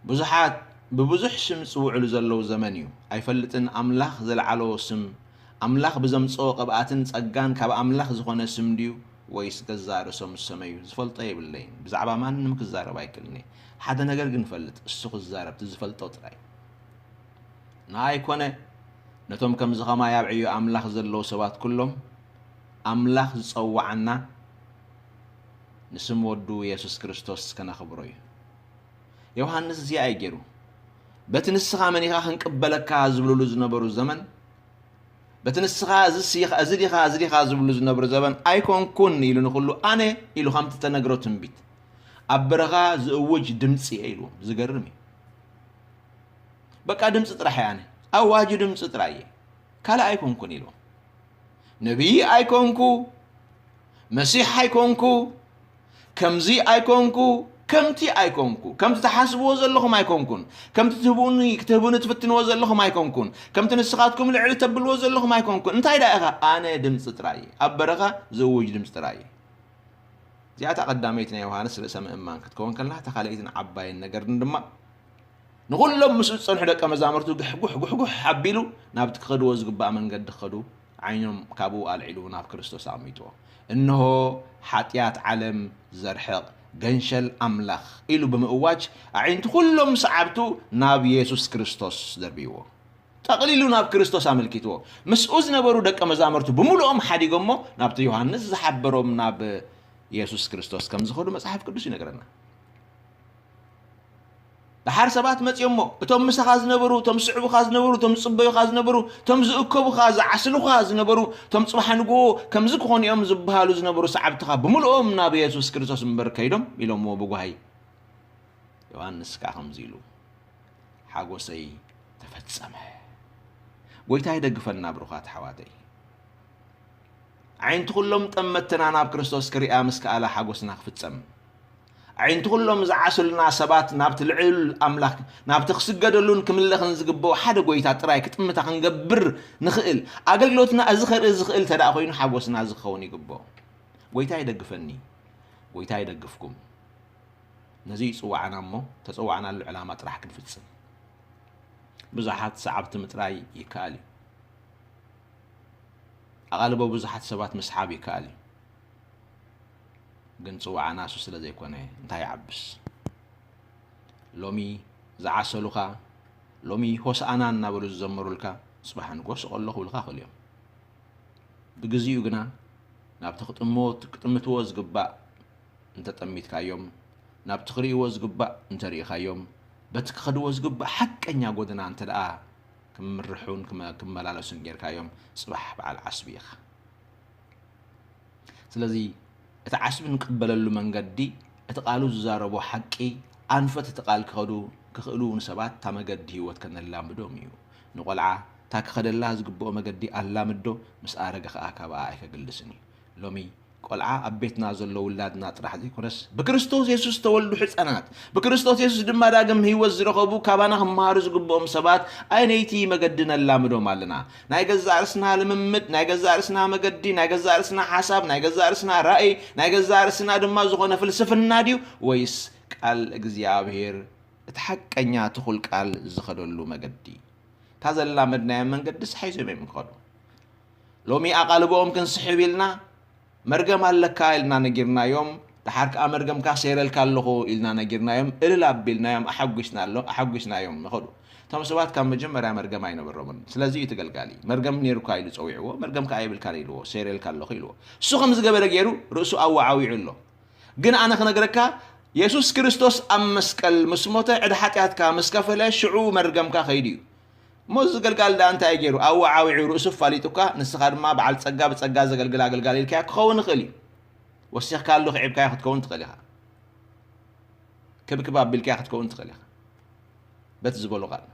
ብዙሓት ብብዙሕ ሽም ዝጽውዕሉ ዘለዉ ዘመን እዩ። ኣይፈልጥን፣ ኣምላኽ ዘልዓሎ ስም፣ ኣምላኽ ብዘምጽኦ ቅብኣትን ጸጋን ካብ ኣምላኽ ዝኾነ ስም ድዩ ወይስ ገዛእ ርእሶም ዝሰመዩ? ዝፈልጦ የብለይን። ብዛዕባ ማንም ክዛረብ ኣይክእልን እየ። ሓደ ነገር ግን እፈልጥ፣ እሱ ክዛረብ፣ እቲ ዝፈልጦ ጥራይ። ንኣይ ኮነ ነቶም ከምዚ ኸማይ ኣብ ዕዮ ኣምላኽ ዘለዉ ሰባት ኩሎም፣ ኣምላኽ ዝጸውዓና ንስም ወዱ የሱስ ክርስቶስ ከነኽብሮ እዩ። ዮሃንስ እዚኣ እዩ ገይሩ። በቲ ንስኻ መን ኢኻ ክንቅበለካ ዝብልሉ ዝነበሩ ዘመን፣ በቲ ንስኻ እዚ ሲ-፣ እዚ ዲኻ፣ እዚ ዲኻ ዝብልሉ ዝነበሩ ዘመን ኣይኮንኩን ኢሉ ንኹሉ ኣነ ኢሉ ከምቲ ተነግሮ ትንቢት ኣብ በረኻ ዝእውጅ ድምጺ እየ ኢልዎም። ዝገርም እዩ። በቃ ድምጺ ጥራሕ እየ ኣነ። ኣዋጁ ድምጺ ጥራይ እየ። ካልእ ኣይኮንኩን ኢልዎም። ነቢይ ኣይኮንኩ፣ መሲሕ ኣይኮንኩ፣ ከምዚ ኣይኮንኩ፣ ከምቲ ኣይኮንኩ፣ ከምቲ ትሓስብዎ ዘለኹም ኣይኮንኩን፣ ከምቲ ትህቡኒ፣ ክትህቡኒ ትፍትንዎ ዘለኹም ኣይኮንኩን፣ ከምቲ ንስኻትኩም ልዕሊ ተብልዎ ዘለኹም ኣይኮንኩን። እንታይ ደኣ ኢኻ? ኣነ ድምጺ ጥራይ እየ። ኣብ በረኻ ዝእውጅ ድምጺ ጥራይ እየ። እዚኣ እታ ቀዳመይቲ ናይ ዮሃንስ ርእሰ ምእማን ክትከውን ከላ፣ እታ ካልኣይትን ዓባይን ነገርን ድማ ንኹሎም ምስኡ ዝጸንሑ ደቀ መዛሙርቱ ግሕጉሕ ጉሕጉሕ ኣቢሉ ናብቲ ክኸድዎ ዝግባእ መንገዲ ክኸዱ ዓይኖም ካብኡ ኣልዒሉ ናብ ክርስቶስ ኣቕሚጥዎ። እንሆ ሓጢኣት ዓለም ዘርሕቕ ገንሸል ኣምላኽ ኢሉ ብምእዋጅ ኣዒንቲ ኩሎም ሰዓብቱ ናብ የሱስ ክርስቶስ ደርብይዎ። ጠቕሊሉ ናብ ክርስቶስ ኣመልኪትዎ። ምስኡ ዝነበሩ ደቀ መዛሙርቱ ብምሉኦም ሓዲጎሞ ናብቲ ዮሃንስ ዝሓበሮም ናብ የሱስ ክርስቶስ ከም ዝኸዱ መጽሓፍ ቅዱስ ይነግረና። ደሓር ሰባት መጺኦሞ፣ እቶም ምሳኻ ዝነበሩ፣ እቶም ዝስዕቡኻ ዝነበሩ፣ እቶም ዝጽበዩኻ ዝነበሩ፣ እቶም ዝእከቡኻ፣ ዝዓስሉኻ ዝነበሩ፣ እቶም ጽባሕ ንግሆ ከምዚ ክኾኑ እዮም ዝበሃሉ ዝነበሩ ሰዓብትኻ ብምሉኦም ናብ የሱስ ክርስቶስ እምበር ከይዶም ኢሎምዎ ብጓሂ። ዮሃንስ ከኣ ከምዚ ኢሉ፣ ሓጎሰይ ተፈጸመ። ጎይታ ይደግፈና ብሩኻት ኣሕዋተይ። ኣዒንቲ ኩሎም ጠመትና ናብ ክርስቶስ ክሪኣ ምስ ከኣላ ሓጎስና ክፍጸም። ኣዒንቲ ኩሎም ዝዓሰሉና ሰባት ናብቲ ልዑል ኣምላኽ፣ ናብቲ ክስገደሉን ክምለኽን ዝግብኦ ሓደ ጎይታ ጥራይ ክጥምታ ክንገብር ንኽእል፣ ኣገልግሎትና እዚ ከርኢ ዝኽእል እንተ ደኣ ኮይኑ ሓጎስና እዚ ክኸውን ይግብኦ። ጎይታ ይደግፈኒ፣ ጎይታ ይደግፍኩም። ነዚ እዩ ጽዋዕና እሞ፣ ተጸዋዕናሉ ዕላማ ጥራሕ ክንፍጽም። ብዙሓት ሰዓብቲ ምጥራይ ይከኣል እዩ። ኣቓልቦ ብዙሓት ሰባት ምስሓብ ይከኣል እዩ። ግን ጽዋዕና እሱ ስለ ዘይኮነ እንታይ ይዓብስ? ሎሚ ዝዓሰሉኻ፣ ሎሚ ሆሳእና እናበሉ ዝዘመሩልካ፣ ጽባሕ ንግሆ ስቕ ኣሎ ክብሉኻ ይኽእሉ እዮም። ብግዜኡ ግና ናብቲ ክጥምዎ-፣ ክጥምትዎ ዝግባእ እንተጠሚትካዮም፣ ናብቲ ክርእይዎ ዝግባእ እንተርኢኻዮም፣ በቲ ክኸድዎ ዝግባእ ሓቀኛ ጎደና እንተ ደኣ ክምርሑን ክመ-፣ ክመላለሱን ጌርካዮም፣ ጽባሕ በዓል ዓስቢ ኢኻ። ስለዚ እቲ ዓስቢ ንቅበለሉ መንገዲ፣ እቲ ቃሉ ዝዛረቦ ሓቂ፣ ኣንፈት እቲ ቃል ክኸዱ ክኽእሉ ንሰባት እታ መገዲ ህይወት ከነላምዶም እዩ። ንቖልዓ እታ ክኸደላ ዝግብኦ መገዲ ኣላምዶ፣ ምስ ኣረገ ኸኣ ካባኣ ኣይከግልስን እዩ። ሎሚ ቆልዓ ኣብ ቤትና ዘሎ ውላድና ጥራሕ ዘይኮነስ፣ ብክርስቶስ የሱስ ዝተወልዱ ሕፃናት፣ ብክርስቶስ የሱስ ድማ ዳግም ህይወት ዝረኸቡ፣ ካባና ክመሃሩ ዝግብኦም ሰባት ኣየነይቲ መገዲ ነላምዶም ኣለና? ናይ ገዛእ ርእስና ልምምድ፣ ናይ ገዛእ ርእስና መገዲ፣ ናይ ገዛእ ርእስና ሓሳብ፣ ናይ ገዛእ ርእስና ራእይ፣ ናይ ገዛእ ርእስና ድማ ዝኾነ ፍልስፍና ድዩ? ወይስ ቃል እግዚኣብሔር፣ እቲ ሓቀኛ ትኹል ቃል ዝኸደሉ መገዲ? እታ ዘላመድናዮም መንገድስ ሓይዞም እዮም ክኸዱ። ሎሚ ኣቓልቦኦም ክንስሕብ ኢልና፣ መርገም ኣለካ ኢልና ነጊርናዮም፣ ደሓር ከኣ መርገምካ ሰይረልካ ኣለኹ ኢልና ነጊርናዮም፣ እልል ኣቢልናዮም፣ ኣሐጒስና ኣሎ-፣ ኣሐጒስናዮም ይኸዱ። እቶም ሰባት ካብ መጀመርያ መርገም ኣይነበሮምን። ስለዚ እዩ እቲ ገልጋሊ፣ መርገም ነይሩካ ኢሉ ጸዊዕዎ፣ መርገም ከኣ የብልካን ኢልዎ፣ ሰይረልካ ኣለኹ ኢልዎ። እሱ ከም ዝገበረ ገይሩ ርእሱ ኣወዓዊዑ ኣሎ። ግን ኣነ ክነግረካ፣ የሱስ ክርስቶስ ኣብ መስቀል ምስ ሞተ፣ ዕዳ ሓጢኣትካ ምስ ከፈለ፣ ሽዑ መርገምካ ከይዱ እዩ። እሞ እዚ ገልጋሊ ደኣ እንታይ ገይሩ? ኣወዓዊዑ ርእሱ ኣፋሊጡካ፣ ንስኻ ድማ በዓል ጸጋ ብጸጋ ዘገልግል ኣገልጋሊ ኢልካዮ ክኸውን ይኽእል እዩ። ወሲኽካሉ ክዒብካዮ ክትከውን ትኽእል ኢኻ። ክብክብ ኣቢልካዮ ክትከውን ትኽእል ኢኻ። በቲ ዝበሎ ቃል።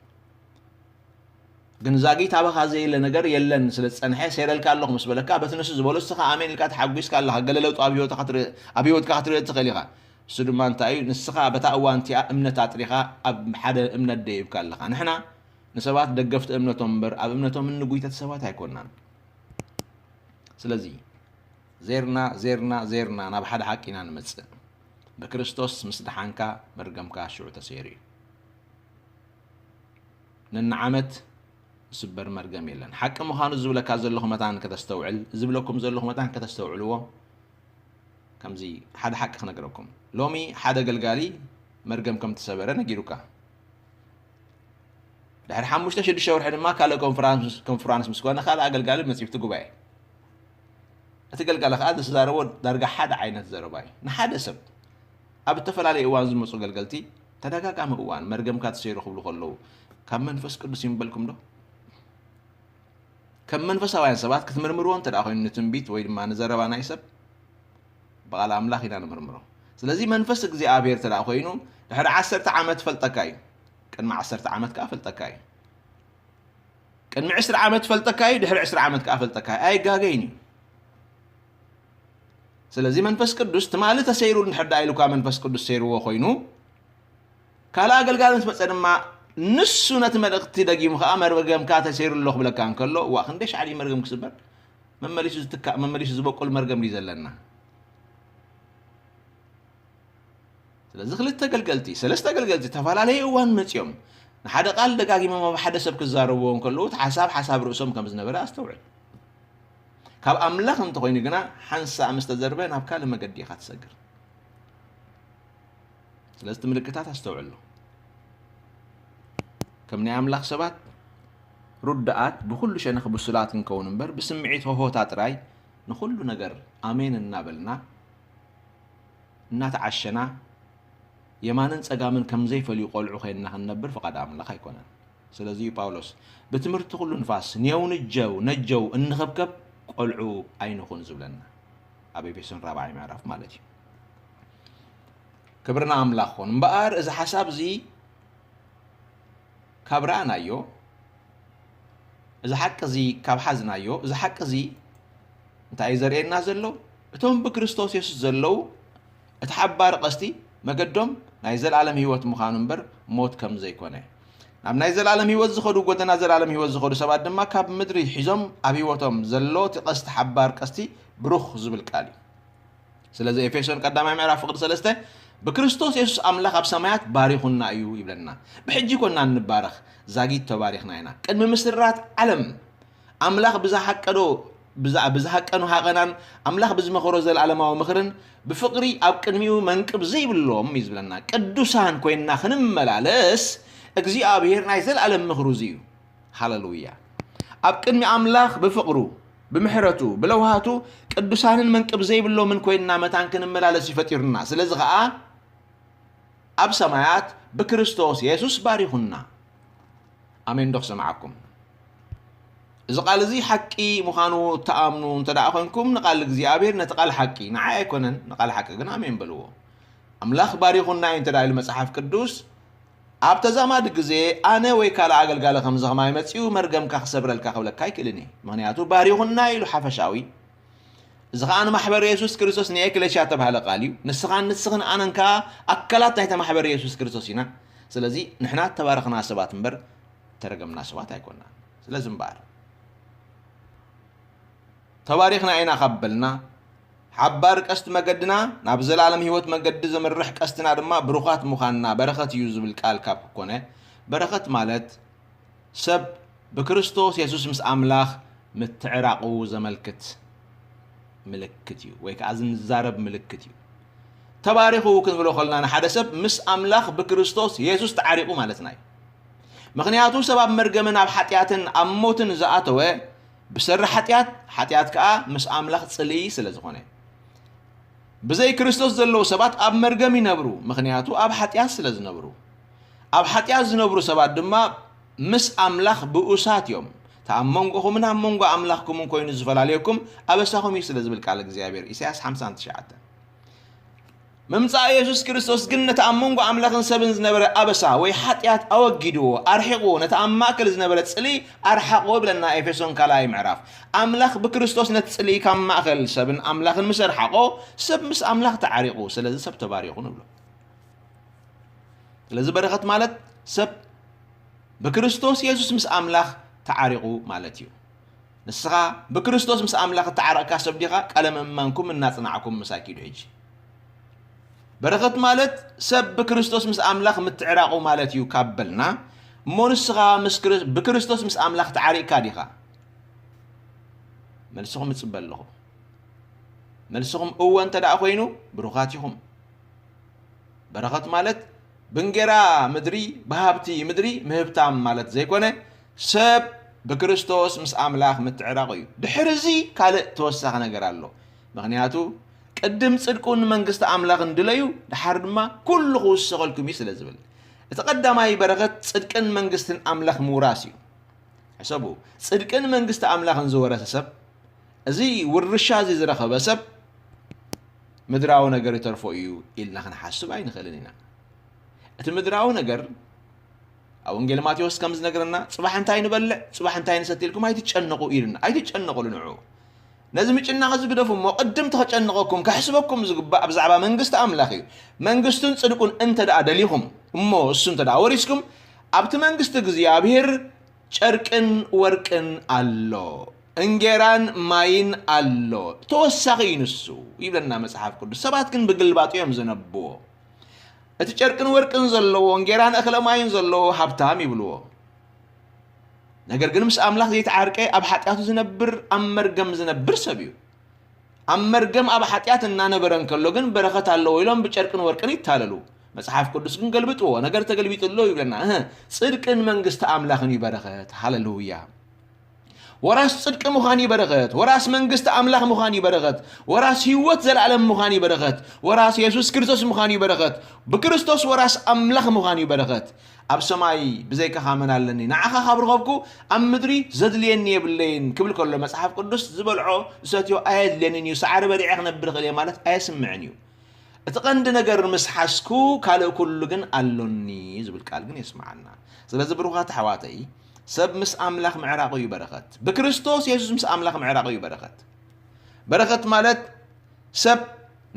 ግን ዛጊት ኣባኻ ዘየለ ነገር የለን ስለ ዝጸንሐ፣ ሰይረልካ ኣለኹ ምስ በለካ፣ በቲ ንሱ ዝበሎ ንስኻ ኣሜን ኢልካ ተሓጒስካ ኣለኻ። ገለ ለውጢ ኣብ ህይወትካ ክትርኢ፣ ኣብ ህይወትካ ክትርኢ ትኽእል ኢኻ። እሱ ድማ እንታይ እዩ? ንስኻ በታ እዋን እቲኣ እምነት ኣጥሪኻ ኣብ ሓደ እምነት ደይብካ ኣለኻ። ንሕና ንሰባት ደገፍቲ እምነቶም እምበር፣ ኣብ እምነቶም እንጉይተት ሰባት ኣይኮንናን። ስለዚ ዜርና፣ ዜርና፣ ዜርና ናብ ሓደ ሓቂ ኢና ንመጽእ። ብክርስቶስ ምስ ደሓንካ፣ መርገምካ ሽዑ ተሰይሩ እዩ። ነንዓመት ዝስበር መርገም የለን። ሓቂ ምዃኑ ዝብለካ ዘለኹ መታን ከተስተውዕል፣ ዝብለኩም ዘለኹ መታን ከተስተውዕልዎ፣ ከምዚ ሓደ ሓቂ ክነግረኩም። ሎሚ ሓደ ኣገልጋሊ መርገም ከም ተሰበረ ነጊሩካ። ድሕሪ ሓሙሽተ ሽዱሽተ ወርሒ ድማ ካልእ ኮንፈራንስ፣ ኮንፈራንስ ምስ ኮነ ካልእ ኣገልጋሊ መጺኡ እቲ ጉባኤ። እቲ ገልጋሊ ከኣ ዝዛረቦ ዳርጋ ሓደ ዓይነት ዘረባ እዩ። ንሓደ ሰብ ኣብ እተፈላለየ እዋን ዝመጹ ገልገልቲ ተደጋጋሚ እዋን መርገምካ ተሰይሩ ክብሉ ከለዉ ካብ መንፈስ ቅዱስ እዩ ምበልኩም ዶ? ከም መንፈሳውያን ሰባት ክትምርምርዎ እንተ ደኣ ኮይኑ ንትንቢት ወይ ድማ ንዘረባ ናይ ሰብ ብቓል ኣምላኽ ኢና ንምርምሮ። ስለዚ መንፈስ እግዚኣብሔር እንተ ደኣ ኮይኑ ድሕሪ ዓሰርተ ዓመት ፈልጠካ እዩ። ቅድሚ ዓሰርተ ዓመት ከኣ ፈልጠካ እዩ። ቅድሚ ዕስራ ዓመት ፈልጠካ እዩ፣ ድሕሪ ዕስራ ዓመት ከኣ ፈልጠካ እዩ። ኣይጋገይን እዩ። ስለዚ መንፈስ ቅዱስ ትማሊ ተሰይሩ እንድሕር ደኣ ኢሉካ መንፈስ ቅዱስ ሰይርዎ ኮይኑ ካልእ ኣገልጋሊ ምስ መጸ ድማ ንሱ ነቲ መልእኽቲ ደጊሙ ከኣ መርገምካ ተሰይሩ ኣሎ ክብለካ እንከሎ፣ እዋ ክንደይ ሻዕ ድዩ መርገም ክስበር? መመሊሱ ዝትካእ፣ መመሊሱ ዝበቁል መርገም ድዩ ዘለና? ስለዚ ክልተ ኣገልገልቲ፣ ሰለስተ ኣገልገልቲ ዝተፈላለየ እዋን መጺኦም ንሓደ ቃል ደጋጊሞም ኣብ ሓደ ሰብ ክዛረብዎ እንከለዉ፣ እቲ ሓሳብ ሓሳብ ርእሶም ከም ዝነበረ ኣስተውዕል። ካብ ኣምላኽ እንተኾይኑ ግና ሓንሳእ ምስ ተዘርበ ናብ ካልእ መገዲ ኢኻ ትሰግር። ስለዚ እቲ ምልክታት ኣስተውዕሎ። ከም ናይ ኣምላኽ ሰባት ርዱኣት ብኹሉ ሸነኽ ብሱላት ክንከውን እምበር ብስምዒት ሆሆታ ጥራይ ንኹሉ ነገር ኣሜን እናበልና እናተዓሸና የማንን ጸጋምን ከም ዘይፈልዩ ቆልዑ ኮይንና ክንነብር ፍቓድ ኣምላኽ ኣይኮነን። ስለዚ እዩ ጳውሎስ ብትምህርቲ ኩሉ ንፋስ ኔው ንጀው ነጀው እንኽብከብ ቆልዑ ኣይንኹን ዝብለና ኣብ ኤፌሶን ራብዓይ ምዕራፍ ማለት እዩ። ክብርና ኣምላኽ ኾን እምበኣር እዚ ሓሳብ እዚ ካብ ረኣናዮ፣ እዚ ሓቂ እዚ ካብ ሓዝናዮ፣ እዚ ሓቂ እዚ እንታይ እዩ ዘርእየና ዘሎ? እቶም ብክርስቶስ የሱስ ዘለዉ እቲ ሓባሪ ቀስቲ መገዶም ናይ ዘለኣለም ህይወት ምዃኑ እምበር ሞት ከም ዘይኮነ፣ ናብ ናይ ዘለኣለም ህይወት ዝኸዱ፣ ጎደና ዘለኣለም ህይወት ዝኸዱ ሰባት ድማ ካብ ምድሪ ሒዞም ኣብ ህይወቶም ዘሎ እቲ ቀስቲ ሓባር ቀስቲ ብሩኽ ዝብል ቃል እዩ። ስለዚ ኤፌሶን ቀዳማይ ምዕራፍ ፍቕዲ ሰለስተ ብክርስቶስ የሱስ ኣምላኽ ኣብ ሰማያት ባሪኹና እዩ ይብለና። ብሕጂ ኮና እንባረኽ፣ ዛጊት ተባሪኽና ኢና። ቅድሚ ምስራት ዓለም ኣምላኽ ብዝሃቀዶ ብዝሃቀኑ ሃቐናን ኣምላኽ ብዝመኸሮ ዘለኣለማዊ ምኽርን ብፍቕሪ ኣብ ቅድሚኡ መንቅብ ዘይብሎም እዩ ዝብለና። ቅዱሳን ኮይንና ክንመላለስ እግዚኣብሔር ናይ ዘለኣለም ምኽሩ እዚ እዩ። ሃለሉያ። ኣብ ቅድሚ ኣምላኽ ብፍቕሩ፣ ብምሕረቱ፣ ብለውሃቱ ቅዱሳንን መንቅብ ዘይብሎምን ኮይንና መታን ክንመላለስ ይፈጢሩና። ስለዚ ኸዓ ኣብ ሰማያት ብክርስቶስ የሱስ ባሪኹና። ኣሜን ዶ ክሰምዓኩም? እዚ ቃል እዚ ሓቂ ምዃኑ እትኣምኑ እንተ ደኣ ኾንኩም፣ ንቃል እግዚኣብሔር፣ ነቲ ቃል ሓቂ፣ ንዓይ ኣይኮነን፣ ንቃል ሓቂ ግን ኣሜን በልዎ። ኣምላኽ ባሪኹና እዩ እንተ ደኣ ኢሉ መጽሓፍ ቅዱስ፣ ኣብ ተዛማዲ ግዜ ኣነ ወይ ካልእ ኣገልጋሊ ከምዚ ኸማይ መጺኡ መርገምካ ክሰብረልካ ክብለካ ኣይክእልን እየ። ምኽንያቱ ባሪኹና ኢሉ ሓፈሻዊ። እዚ ኸኣ ንማሕበር የሱስ ክርስቶስ ንኤክሌስያ እተባህለ ቃል እዩ። ንስኻን ንስኽን ኣነን ከኣ ኣካላት ናይታ ማሕበር የሱስ ክርስቶስ ኢና። ስለዚ ንሕና እተባረኽና ሰባት እምበር እተረገምና ሰባት ኣይኮናን። ስለዚ እምበኣር ተባሪኽና ኢና ካብ በልና፣ ሓባር ቀስቲ መገድና ናብ ዘላለም ህይወት መገዲ ዘምርሕ ቀስትና ድማ ብሩኻት ምዃንና በረኸት እዩ ዝብል ቃል ካብ ክኮነ፣ በረኸት ማለት ሰብ ብክርስቶስ የሱስ ምስ ኣምላኽ ምትዕራቑ ዘመልክት ምልክት እዩ፣ ወይ ከኣ ዝንዛረብ ምልክት እዩ። ተባሪኹ ክንብሎ ከለና ንሓደ ሰብ ምስ ኣምላኽ ብክርስቶስ የሱስ ተዓሪቑ ማለትና እዩ። ምኽንያቱ ሰብ ኣብ መርገምን ኣብ ሓጢኣትን ኣብ ሞትን ዝኣተወ ብሰሪ ሓጢኣት፣ ሓጢኣት ከኣ ምስ ኣምላኽ ጽልኢ ስለ ዝኾነ። ብዘይ ክርስቶስ ዘለዉ ሰባት ኣብ መርገም ይነብሩ፣ ምኽንያቱ ኣብ ሓጢኣት ስለ ዝነብሩ። ኣብ ሓጢኣት ዝነብሩ ሰባት ድማ ምስ ኣምላኽ ብኡሳት እዮም። እቲ ኣብ መንጎኹምን ኣብ መንጎ ኣምላኽኩምን ኮይኑ ዝፈላለየኩም ኣበሳኹም እዩ ስለ ዝብል ቃል እግዚኣብሔር። ኢሳያስ ሓምሳን ትሽዓተን። ምምጻእ የሱስ ክርስቶስ ግን ነቲ ኣብ መንጎ ኣምላኽን ሰብን ዝነበረ ኣበሳ ወይ ሓጢኣት ኣወጊድዎ፣ ኣርሒቕዎ፣ ነቲ ኣብ ማእከል ዝነበረ ጽልኢ ኣርሓቖ ይብለና ኤፌሶን ካልኣይ ምዕራፍ። ኣምላኽ ብክርስቶስ ነቲ ጽልኢ ካብ ማእከል ሰብን ኣምላኽን ምስ ኣርሓቖ፣ ሰብ ምስ ኣምላኽ ተዓሪቑ፣ ስለዚ ሰብ ተባሪኹ ንብሎ። ስለዚ በረኸት ማለት ሰብ ብክርስቶስ የሱስ ምስ ኣምላኽ ተዓሪቑ ማለት እዩ። ንስኻ ብክርስቶስ ምስ ኣምላኽ እተዓረቕካ ሰብ ዲኻ? ቃለ ምእማንኩም እናጽናዕኩም ምሳይ ኪዱ ሕጂ። በረኸት ማለት ሰብ ብክርስቶስ ምስ ኣምላኽ ምትዕራቑ ማለት እዩ ካብ በልና፣ እሞ ንስኻ ምስ ክር-፣ ብክርስቶስ ምስ ኣምላኽ ተዓሪቕካ ዲኻ? መልስኹም እጽበ ኣለኹ። መልስኹም እወ እንተ ደኣ ኮይኑ፣ ብሩኻት ኢኹም። በረኸት ማለት ብእንጌራ ምድሪ፣ ብሃብቲ ምድሪ ምህብታም ማለት ዘይኮነ፣ ሰብ ብክርስቶስ ምስ ኣምላኽ ምትዕራቑ እዩ። ድሕሪ እዚ ካልእ ተወሳኺ ነገር ኣሎ። ምኽንያቱ ቅድም ጽድቁን መንግስቲ ኣምላኽን ድለዩ፣ ደሓር ድማ ኩሉ ክውሰኸልኩም እዩ ስለ ዝብል። እቲ ቀዳማይ በረኸት ጽድቅን መንግስትን ኣምላኽ ምውራስ እዩ። ሕሰቡ፣ ጽድቅን መንግስቲ ኣምላኽን ዝወረሰ ሰብ፣ እዚ ውርሻ እዚ ዝረኸበ ሰብ ምድራዊ ነገር ይተርፎ እዩ ኢልና ክንሓስብ ኣይንኽእልን ኢና። እቲ ምድራዊ ነገር ኣብ ወንጌል ማቴዎስ ከም ዝነግረና፣ "ጽባሕ እንታይ ንበልዕ፣ ጽባሕ እንታይ ንሰቲ ኢልኩም ኣይትጨነቑ" ኢሉና። ኣይትጨነቑሉ ንዑ። ነዚ ምጭናቕ እዚ ግደፉ እሞ፣ ቅድም ተኸጨንቐኩም፣ ከሕስበኩም ዝግባእ ብዛዕባ መንግስቲ ኣምላኽ እዩ። መንግስቱን ጽድቁን እንተ ደኣ ደሊኹም እሞ፣ እሱ እንተ ደኣ ወሪስኩም፣ ኣብቲ መንግስቲ እግዚኣብሔር ጨርቅን ወርቅን ኣሎ፣ እንጌራን ማይን ኣሎ፣ ተወሳኺ እዩ ንሱ ይብለና መጽሓፍ ቅዱስ። ሰባት ግን ብግልባጡ እዮም ዘነብዎ። እቲ ጨርቅን ወርቅን ዘለዎ፣ እንጌራን እኽለ ማይን ዘለዎ ሃብታም ይብልዎ። ነገር ግን ምስ ኣምላኽ ዘይተዓርቀ ኣብ ሓጢኣቱ ዝነብር፣ ኣብ መርገም ዝነብር ሰብ እዩ። ኣብ መርገም ኣብ ሓጢኣት እናነበረ እንከሎ ግን በረኸት ኣለዎ ኢሎም ብጨርቅን ወርቅን ይታለሉ። መጽሓፍ ቅዱስ ግን ገልብጥዎ፣ ነገር ተገልቢጡ ኣሎ ይብለና። እህ፣ ጽድቅን መንግስቲ ኣምላኽን እዩ በረኸት። ሃሌሉያ። ወራስ ጽድቂ ምዃን እዩ በረኸት። ወራስ መንግስቲ ኣምላኽ ምዃን እዩ በረኸት። ወራስ ህይወት ዘለኣለም ምዃን እዩ በረኸት። ወራስ የሱስ ክርስቶስ ምዃን እዩ በረኸት። ብክርስቶስ ወራስ ኣምላኽ ምዃን እዩ በረኸት። ኣብ ሰማይ ብዘይካኻ መን ኣለኒ? ንዓኻ ካብ ረኸብኩ ኣብ ምድሪ ዘድልየኒ የብለይን ክብል ከሎ መጽሓፍ ቅዱስ ዝበልዖ ዝሰትዮ ኣየድልየንን እዩ። ሳዕሪ በሊዐ ክነብር እኽእል እየ ማለት ኣየስምዕን እዩ። እቲ ቀንዲ ነገር ምስ ሓዝኩ ካልእ ኩሉ ግን ኣሎኒ ዝብል ቃል ግን የስምዓና። ስለዚ ብሩኻት ኣሕዋተይ፣ ሰብ ምስ ኣምላኽ ምዕራቑ እዩ በረኸት። ብክርስቶስ የሱስ ምስ ኣምላኽ ምዕራቑ እዩ በረኸት። በረኸት ማለት ሰብ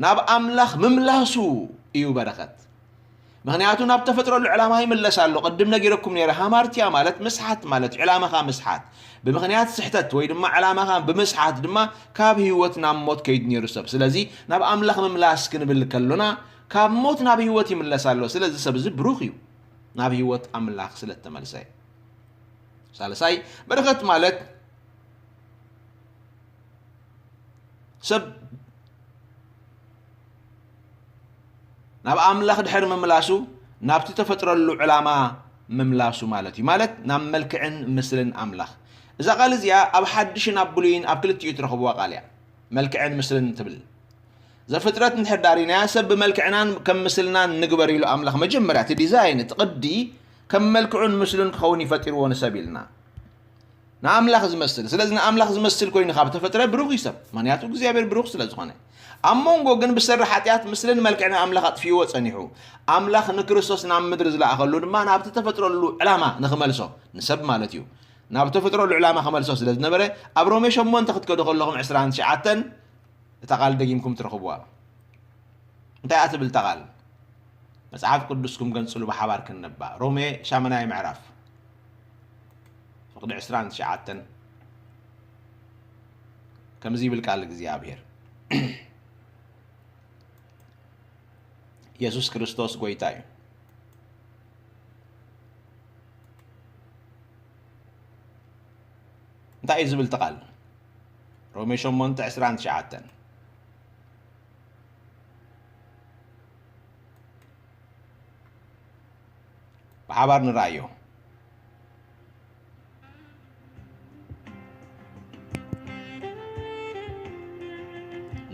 ናብ ኣምላኽ ምምላሱ እዩ በረኸት። ምኽንያቱ ናብ ተፈጥረሉ ዕላማ ይምለስ ኣሎ። ቅድም ነጊረኩም ነይረ፣ ሃማርቲያ ማለት ምስሓት ማለት እዩ፣ ዕላማኻ ምስሓት። ብምኽንያት ስሕተት ወይ ድማ ዕላማኻ ብምስሓት ድማ ካብ ህይወት ናብ ሞት ከይዱ ነይሩ ሰብ። ስለዚ ናብ ኣምላኽ ምምላስ ክንብል ከሎና ካብ ሞት ናብ ህይወት ይምለስ ኣሎ። ስለዚ ሰብ እዚ ብሩኽ እዩ፣ ናብ ህይወት ኣምላኽ ስለ እተመልሰ። ሳልሳይ በረኸት ማለት ሰብ ናብ ኣምላኽ ድሕሪ ምምላሱ ናብቲ ተፈጥረሉ ዕላማ ምምላሱ ማለት እዩ። ማለት ናብ መልክዕን ምስልን ኣምላኽ። እዛ ቃል እዚኣ ኣብ ሓድሽን ኣብ ብሉይን ኣብ ክልቲኡ ትረኽብዋ ቃል እያ። መልክዕን ምስልን ትብል። ዘፍጥረት እንድሕር ዳሪናያ ሰብ ብመልክዕናን ከም ምስልናን ንግበር ኢሉ ኣምላኽ መጀመርያ እቲ ዲዛይን እቲ ቅዲ ከም መልክዑን ምስሉን ክኸውን ይፈጢርዎ ንሰብ ኢልና። ንኣምላኽ ዝመስል። ስለዚ ንኣምላኽ ዝመስል ኮይኑ ካብ ተፈጥረ ብሩኽ እዩ ሰብ። ምኽንያቱ እግዚኣብሔር ብሩኽ ስለ ዝኾነ። ኣብ መንጎ ግን ብሰሪ ሓጢኣት ምስልን መልክዕን ኣምላኽ ኣጥፊእዎ ጸኒሑ። ኣምላኽ ንክርስቶስ ናብ ምድሪ ዝለኣኸሉ ድማ ናብቲ ተፈጥረሉ ዕላማ ንኽመልሶ፣ ንሰብ ማለት እዩ። ናብ ተፈጥረሉ ዕላማ ክመልሶ ስለ ዝነበረ ኣብ ሮሜ ሸሞንተ ክትከዱ ከለኹም ዕስራን ትሽዓተን እታ ቃል ደጊምኩም ትረኽብዋ። እንታይ እያ ትብል እታ ቃል? መጽሓፍ ቅዱስኩም ገንጽሉ ብሓባር ክንነባ። ሮሜ ሻምናይ ምዕራፍ ፍቕዲ ዕስራን ትሽዓተን ከምዚ ይብል ቃል እግዚኣብሔር። የሱስ ክርስቶስ ጎይታ እዩ። እንታይ እዩ ዝብል እቲ ቃል? ሮሜ ሸሞንተ ዕስራን ትሽዓተን። ብሓባር ንርኣዮ።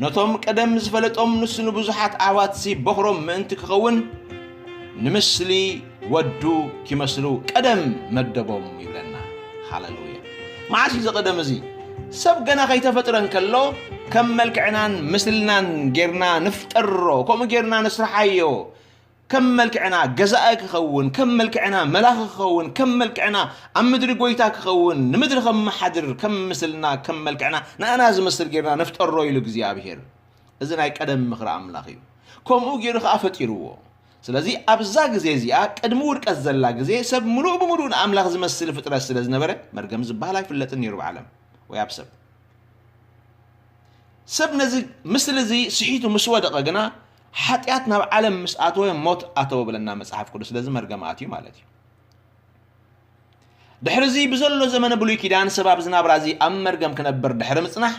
ነቶም ቀደም ዝፈለጦም ንሱ ንብዙሓት ኣሕዋትሲ በኹሮም ምእንቲ ክኸውን ንምስሊ ወዱ ኪመስሉ ቀደም መደቦም ይብለና። ሃለሉያ። መዓስ እዩ እዚ ቀደም እዚ? ሰብ ገና ከይተፈጥረ እንከሎ ከም መልክዕናን ምስልናን ጌርና ንፍጠሮ፣ ከምኡ ጌርና ንስርሓዮ። ከም መልክዕና ገዛኢ ክኸውን፣ ከም መልክዕና መላኺ ክኸውን፣ ከም መልክዕና ኣብ ምድሪ ጎይታ ክኸውን፣ ንምድሪ ከመሓድር፣ ከም ምስልና፣ ከም መልክዕና ንኣና ዝመስል ጌርና ንፍጠሮ ኢሉ እግዚኣብሔር። እዚ ናይ ቀደም ምኽሪ ኣምላኽ እዩ። ከምኡ ገይሩ ከኣ ፈጢርዎ። ስለዚ ኣብዛ ግዜ እዚኣ፣ ቅድሚ ውድቀት ዘላ ግዜ፣ ሰብ ምሉእ ብምሉእ ንኣምላኽ ዝመስል ፍጥረት ስለ ዝነበረ፣ መርገም ዝበሃል ኣይፍለጥን ነይሩ ብዓለም ወይ ኣብ ሰብ። ሰብ ነዚ ምስሊ እዚ ስሒቱ ምስ ወደቐ ግና፣ ሓጢኣት ናብ ዓለም ምስ ኣተወ፣ ሞት ኣተወ ብለና መጽሓፍ ቅዱስ። ስለዚ መርገም ኣትዩ ማለት እዩ። ድሕሪ እዚ ብዘሎ ዘመነ ብሉይ ኪዳን፣ ሰብ ኣብዚ ናብራ እዚ ኣብ መርገም ክነብር ድሕሪ ምጽናሕ፣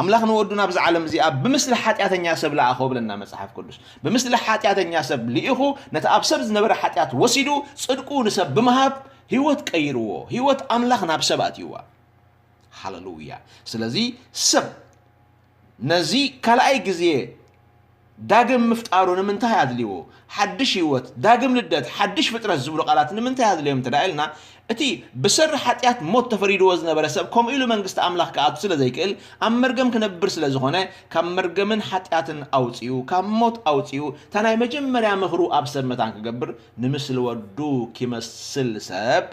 ኣምላኽ ንወዱ ናብዛ ዓለም እዚኣ ብምስሊ ሓጢኣተኛ ሰብ ለኣኾ ብለና መጽሓፍ ቅዱስ። ብምስሊ ሓጢኣተኛ ሰብ ልኢኹ፣ ነቲ ኣብ ሰብ ዝነበረ ሓጢኣት ወሲዱ፣ ጽድቁ ንሰብ ብምሃብ፣ ህይወት ቀይርዎ። ህይወት ኣምላኽ ናብ ሰብ ኣትይዋ። ሃለሉያ። ስለዚ ሰብ ነዚ ካልኣይ ግዜ ዳግም ምፍጣሩ ንምንታይ ኣድልይዎ? ሓድሽ ህይወት፣ ዳግም ልደት፣ ሓድሽ ፍጥረት ዝብሉ ቃላት ንምንታይ ኣድልዮም እንተ ደኣ ኢልና፣ እቲ ብሰሪ ሓጢኣት ሞት ተፈሪድዎ ዝነበረ ሰብ ከምኡ ኢሉ መንግስቲ ኣምላኽ ክኣቱ ስለ ዘይክእል፣ ኣብ መርገም ክነብር ስለ ዝኾነ፣ ካብ መርገምን ሓጢኣትን ኣውጺኡ፣ ካብ ሞት ኣውጺኡ፣ እታ ናይ መጀመርያ ምኽሩ ኣብ ሰብ መታን ክገብር፣ ንምስሊ ወዱ ኪመስል ሰብ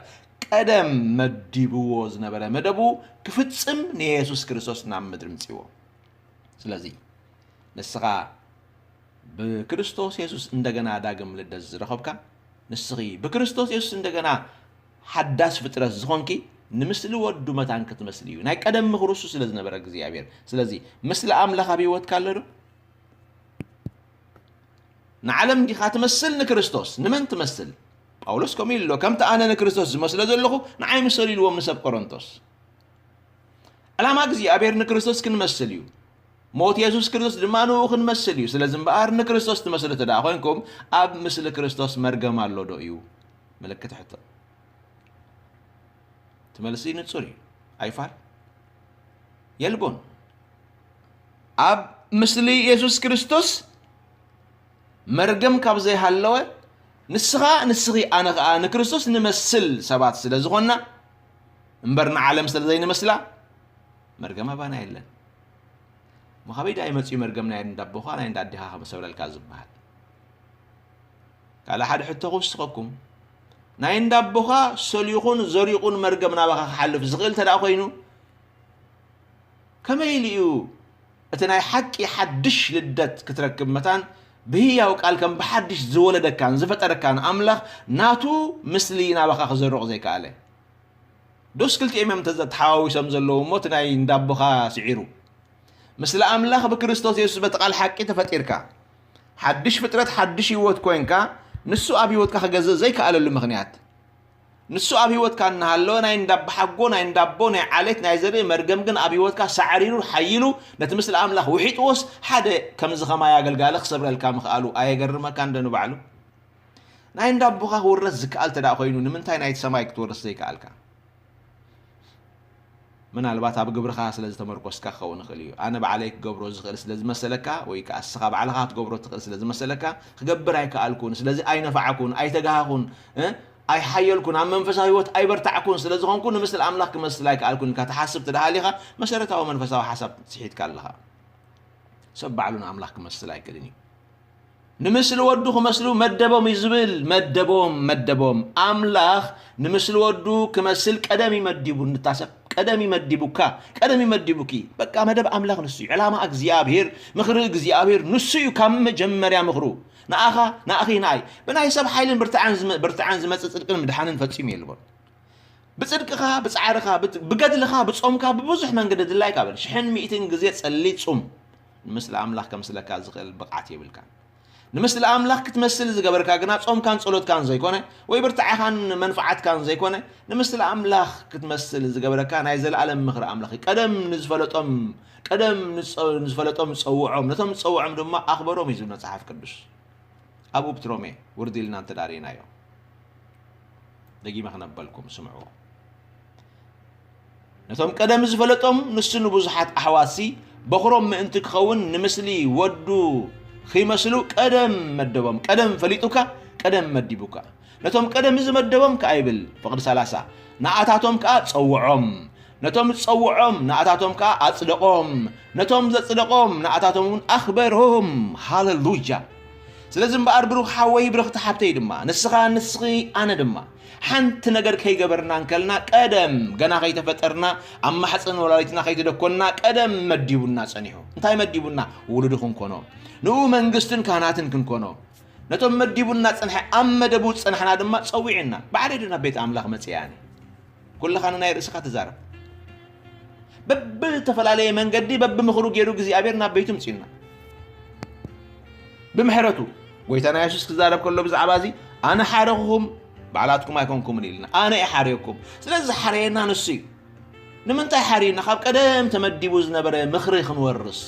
ቀደም መዲብዎ ዝነበረ መደቡ ክፍጽም ንየሱስ ክርስቶስ ናብ ምድሪ ምጽእዎ። ስለዚ ንስኻ ብክርስቶስ የሱስ እንደገና ዳግም ልደት ዝረኸብካ፣ ንስኺ ብክርስቶስ የሱስ እንደገና ሓዳስ ፍጥረት ዝኾንኪ፣ ንምስሊ ወዱ መታን ክትመስሊ እዩ። ናይ ቀደም ምኽሩ እሱ ስለ ዝነበረ እግዚኣብሔር። ስለዚ ምስሊ ኣምላኽ ኣብ ህይወትካ ኣሎ ዶ? ንዓለም ዲኻ ትመስል ንክርስቶስ? ንመን ትመስል? ጳውሎስ ከምኡ ኢሉ ኣሎ፣ "ከምቲ ኣነ ንክርስቶስ ዝመስሎ ዘለኹ ንዓይ ምሰሉ" ኢልዎም ንሰብ ቆሮንቶስ። ዕላማ እግዚኣብሔር ንክርስቶስ ክንመስል እዩ። ሞት የሱስ ክርስቶስ ድማ ንኡ ክንመስል እዩ። ስለዚ እምበኣር ንክርስቶስ ትመስሉ እንተ ደኣ ኮይንኩም፣ ኣብ ምስሊ ክርስቶስ መርገም ኣሎ ዶ እዩ? ምልክት ሕቶ። እቲ መልሲ ንጹር እዩ። ኣይፋል የልቦን። ኣብ ምስሊ የሱስ ክርስቶስ መርገም ካብ ዘይሃለወ፣ ንስኻ፣ ንስኺ፣ ኣነ ኸኣ ንክርስቶስ ንመስል ሰባት ስለ ዝኾንና እምበር ንዓለም ስለ ዘይንመስላ፣ መርገም ኣባና የለን። እሞ ካበይ ደኣ ይመጽእ መርገም ናይ እንዳ ኣቦኻ ናይ እንዳ ኣዴኻ ክምሰብለልካ ዝበሃል? ካልእ ሓደ ሕቶ ክውስኸኩም። ናይ እንዳ ኣቦኻ ሰሊኹን ዘሪቑን መርገም ናባኻ ክሓልፍ ዝኽእል እንተ ደኣ ኮይኑ፣ ከመይ ኢሉ እዩ እቲ ናይ ሓቂ ሓድሽ ልደት ክትረክብ መታን ብህያው ቃል ከም ብሓድሽ ዝወለደካን ዝፈጠረካን ኣምላኽ ናቱ ምስሊ ናባኻ ክዘርቕ ዘይከኣለ። ዶስ ክልቲኦም እዮም ተዘ-፣ ተሓዋዊሶም ዘለዉ እሞ እቲ ናይ እንዳቦኻ ስዒሩ። ምስለ ኣምላኽ ብክርስቶስ የሱስ በቲ ቃል ሓቂ ተፈጢርካ። ሓድሽ ፍጥረት፣ ሓድሽ ህይወት ኮይንካ፣ ንሱ ኣብ ህይወትካ ክገዝእ ዘይከኣለሉ ምኽንያት። ንሱ ኣብ ህይወትካ እናሃለወ ናይ እንዳቦ ሓጎ፣ ናይ እንዳቦ፣ ናይ ዓሌት፣ ናይ ዘርኢ መርገም ግን ኣብ ህይወትካ ሳዕሪሩ ሓይሉ ነቲ ምስለ ኣምላኽ ውሒጥዎስ ሓደ ከምዚ ኸማይ ኣገልጋሊ ክሰብረልካ ምኽኣሉ ኣየገርመካን ዶ ንባዕሉ? ናይ እንዳቦኻ ክውረስ ዝከኣል ተደኣ ኮይኑ ንምንታይ ናይቲ ሰማይ ክትወርስ ዘይከኣልካ? ምናልባት ኣብ ግብርኻ ስለ ዝተመርኮስካ ክኸውን ይኽእል እዩ። ኣነ ባዕለይ ክገብሮ ዝኽእል ስለ ዝመሰለካ ወይ ከኣ እስኻ ባዕልኻ ክትገብሮ ትኽእል ስለ ዝመሰለካ ክገብር ኣይከኣልኩን፣ ስለዚ ኣይነፋዕኩን፣ ኣይተጋሃኹን፣ እ? ኣይሓየልኩን፣ ኣብ መንፈሳዊ ህይወት ኣይበርታዕኩን ስለ ዝኾንኩ ንምስሊ ኣምላኽ ክመስል ኣይከኣልኩን ኢልካ ትሓስብ ተደሃሊኻ መሰረታዊ መንፈሳዊ ሓሳብ ስሒትካ ኣለኻ። ሰብ ባዕሉ ንኣምላኽ ክመስል ኣይክእልን እዩ። ንምስሊ ወዱ ክመስሉ መደቦም እዩ ዝብል። መደቦም፣ መደቦም። ኣምላኽ ንምስሊ ወዱ ክመስል ቀደም እዩ መዲቡ። ንታሰብ ቀደም እዩ መዲቡካ፣ ቀደም እዩ መዲቡኪ። በቃ መደብ ኣምላኽ ንሱ እዩ። ዕላማ እግዚኣብሔር፣ ምኽሪ እግዚኣብሔር ንሱ እዩ ካብ መጀመርያ ምኽሩ። ንኣኻ፣ ንኣኺ፣ ንኣይ ብናይ ሰብ ሓይልን ብርትዓን ዝመ-፣ ብርትዓን ዝመጽእ ጽድቅን ምድሓንን ፈጺሙ የልቦን። ብጽድቅኻ፣ ብጻዕርኻ፣ ብት-፣ ብገድልኻ፣ ብጾምካ፣ ብብዙሕ መንገዲ ድላይካ በል። ሽሕን ሚእትን ግዜ ጸሊ፣ ጹም። ንምስሊ ኣምላኽ ከምስለካ ዝኽእል ብቕዓት የብልካን። ንምስሊ ኣምላኽ ክትመስል ዝገበርካ ግና ጾምካን ጸሎትካን ዘይኮነ፣ ወይ ብርትዓኻን መንፍዓትካን ዘይኮነ፣ ንምስሊ ኣምላኽ ክትመስል ዝገበረካ ናይ ዘለኣለም ምኽሪ ኣምላኽ እዩ። ቀደም ንዝፈለጦም፣ ቀደም ንጸ-፣ ንዝፈለጦም ጸውዖም፣ ነቶም ዝጸውዖም ድማ ኣኽበሮም እዩ ዝብል መጽሓፍ ቅዱስ። ኣብ ኡፕትሮሜ ውርድ ኢልና እንተ ደኣ ርኢናዮ፣ ደጊመ ክነበልኩም ስምዕዎ። ነቶም ቀደም ዝፈለጦም ንሱ ንብዙሓት ኣሕዋትሲ በኹሮም ምእንቲ ክኸውን ንምስሊ ወዱ ኺመስሉ ቀደም መደቦም። ቀደም ፈሊጡካ፣ ቀደም መዲቡካ። ነቶም ቀደም ዝመደቦም ከኣ ይብል ፍቕዲ ሰላሳ፣ ንኣታቶም ከኣ ጸውዖም። ነቶም ዝጸውዖም ንኣታቶም ከኣ ኣጽደቖም። ነቶም ዘጽደቖም ንኣታቶም እውን ኣኽበሮም። ሃሌሉያ! ስለዚ እምበኣር ብሩኽ ሓወይ ብርኽቲ ሓብተይ ድማ፣ ንስኻ ንስኺ ኣነ ድማ፣ ሓንቲ ነገር ከይገበርና እንከልና ቀደም፣ ገና ከይተፈጠርና፣ ኣብ ማሕፀን ወላዲትና ከይተደኮንና ቀደም መዲቡና ጸኒሑ። እንታይ መዲቡና? ውሉዱ ክንኮኖ፣ ንኡ መንግስትን ካህናትን ክንኮኖ። ነቶም መዲቡና ጸንሐ፣ ኣብ መደቡ ዝጸናሕና ድማ ጸዊዕና። ባዕለይ ዶ ናብ ቤት ኣምላኽ መጽየ ኣነ? ኩልኻ ንናይ ርእስኻ ትዛረብ። በብተፈላለየ መንገዲ በብምኽሩ ገይሩ እግዚኣብሔር ናብ ቤቱ ምጽኡና። ብምሕረቱ ጎይታና የሱስ ክዛረብ ከሎ ብዛዕባ እዚ፣ "ኣነ ሓረኹኹም፣ ባዕላትኩም ኣይኮንኩምን" ኢልና። "ኣነ እየ ሓርየኩም።" ስለዚ ዝሓረየና ንሱ እዩ። ንምንታይ ሓርዩና? ካብ ቀደም ተመዲቡ ዝነበረ ምኽሪ ክንወርስ።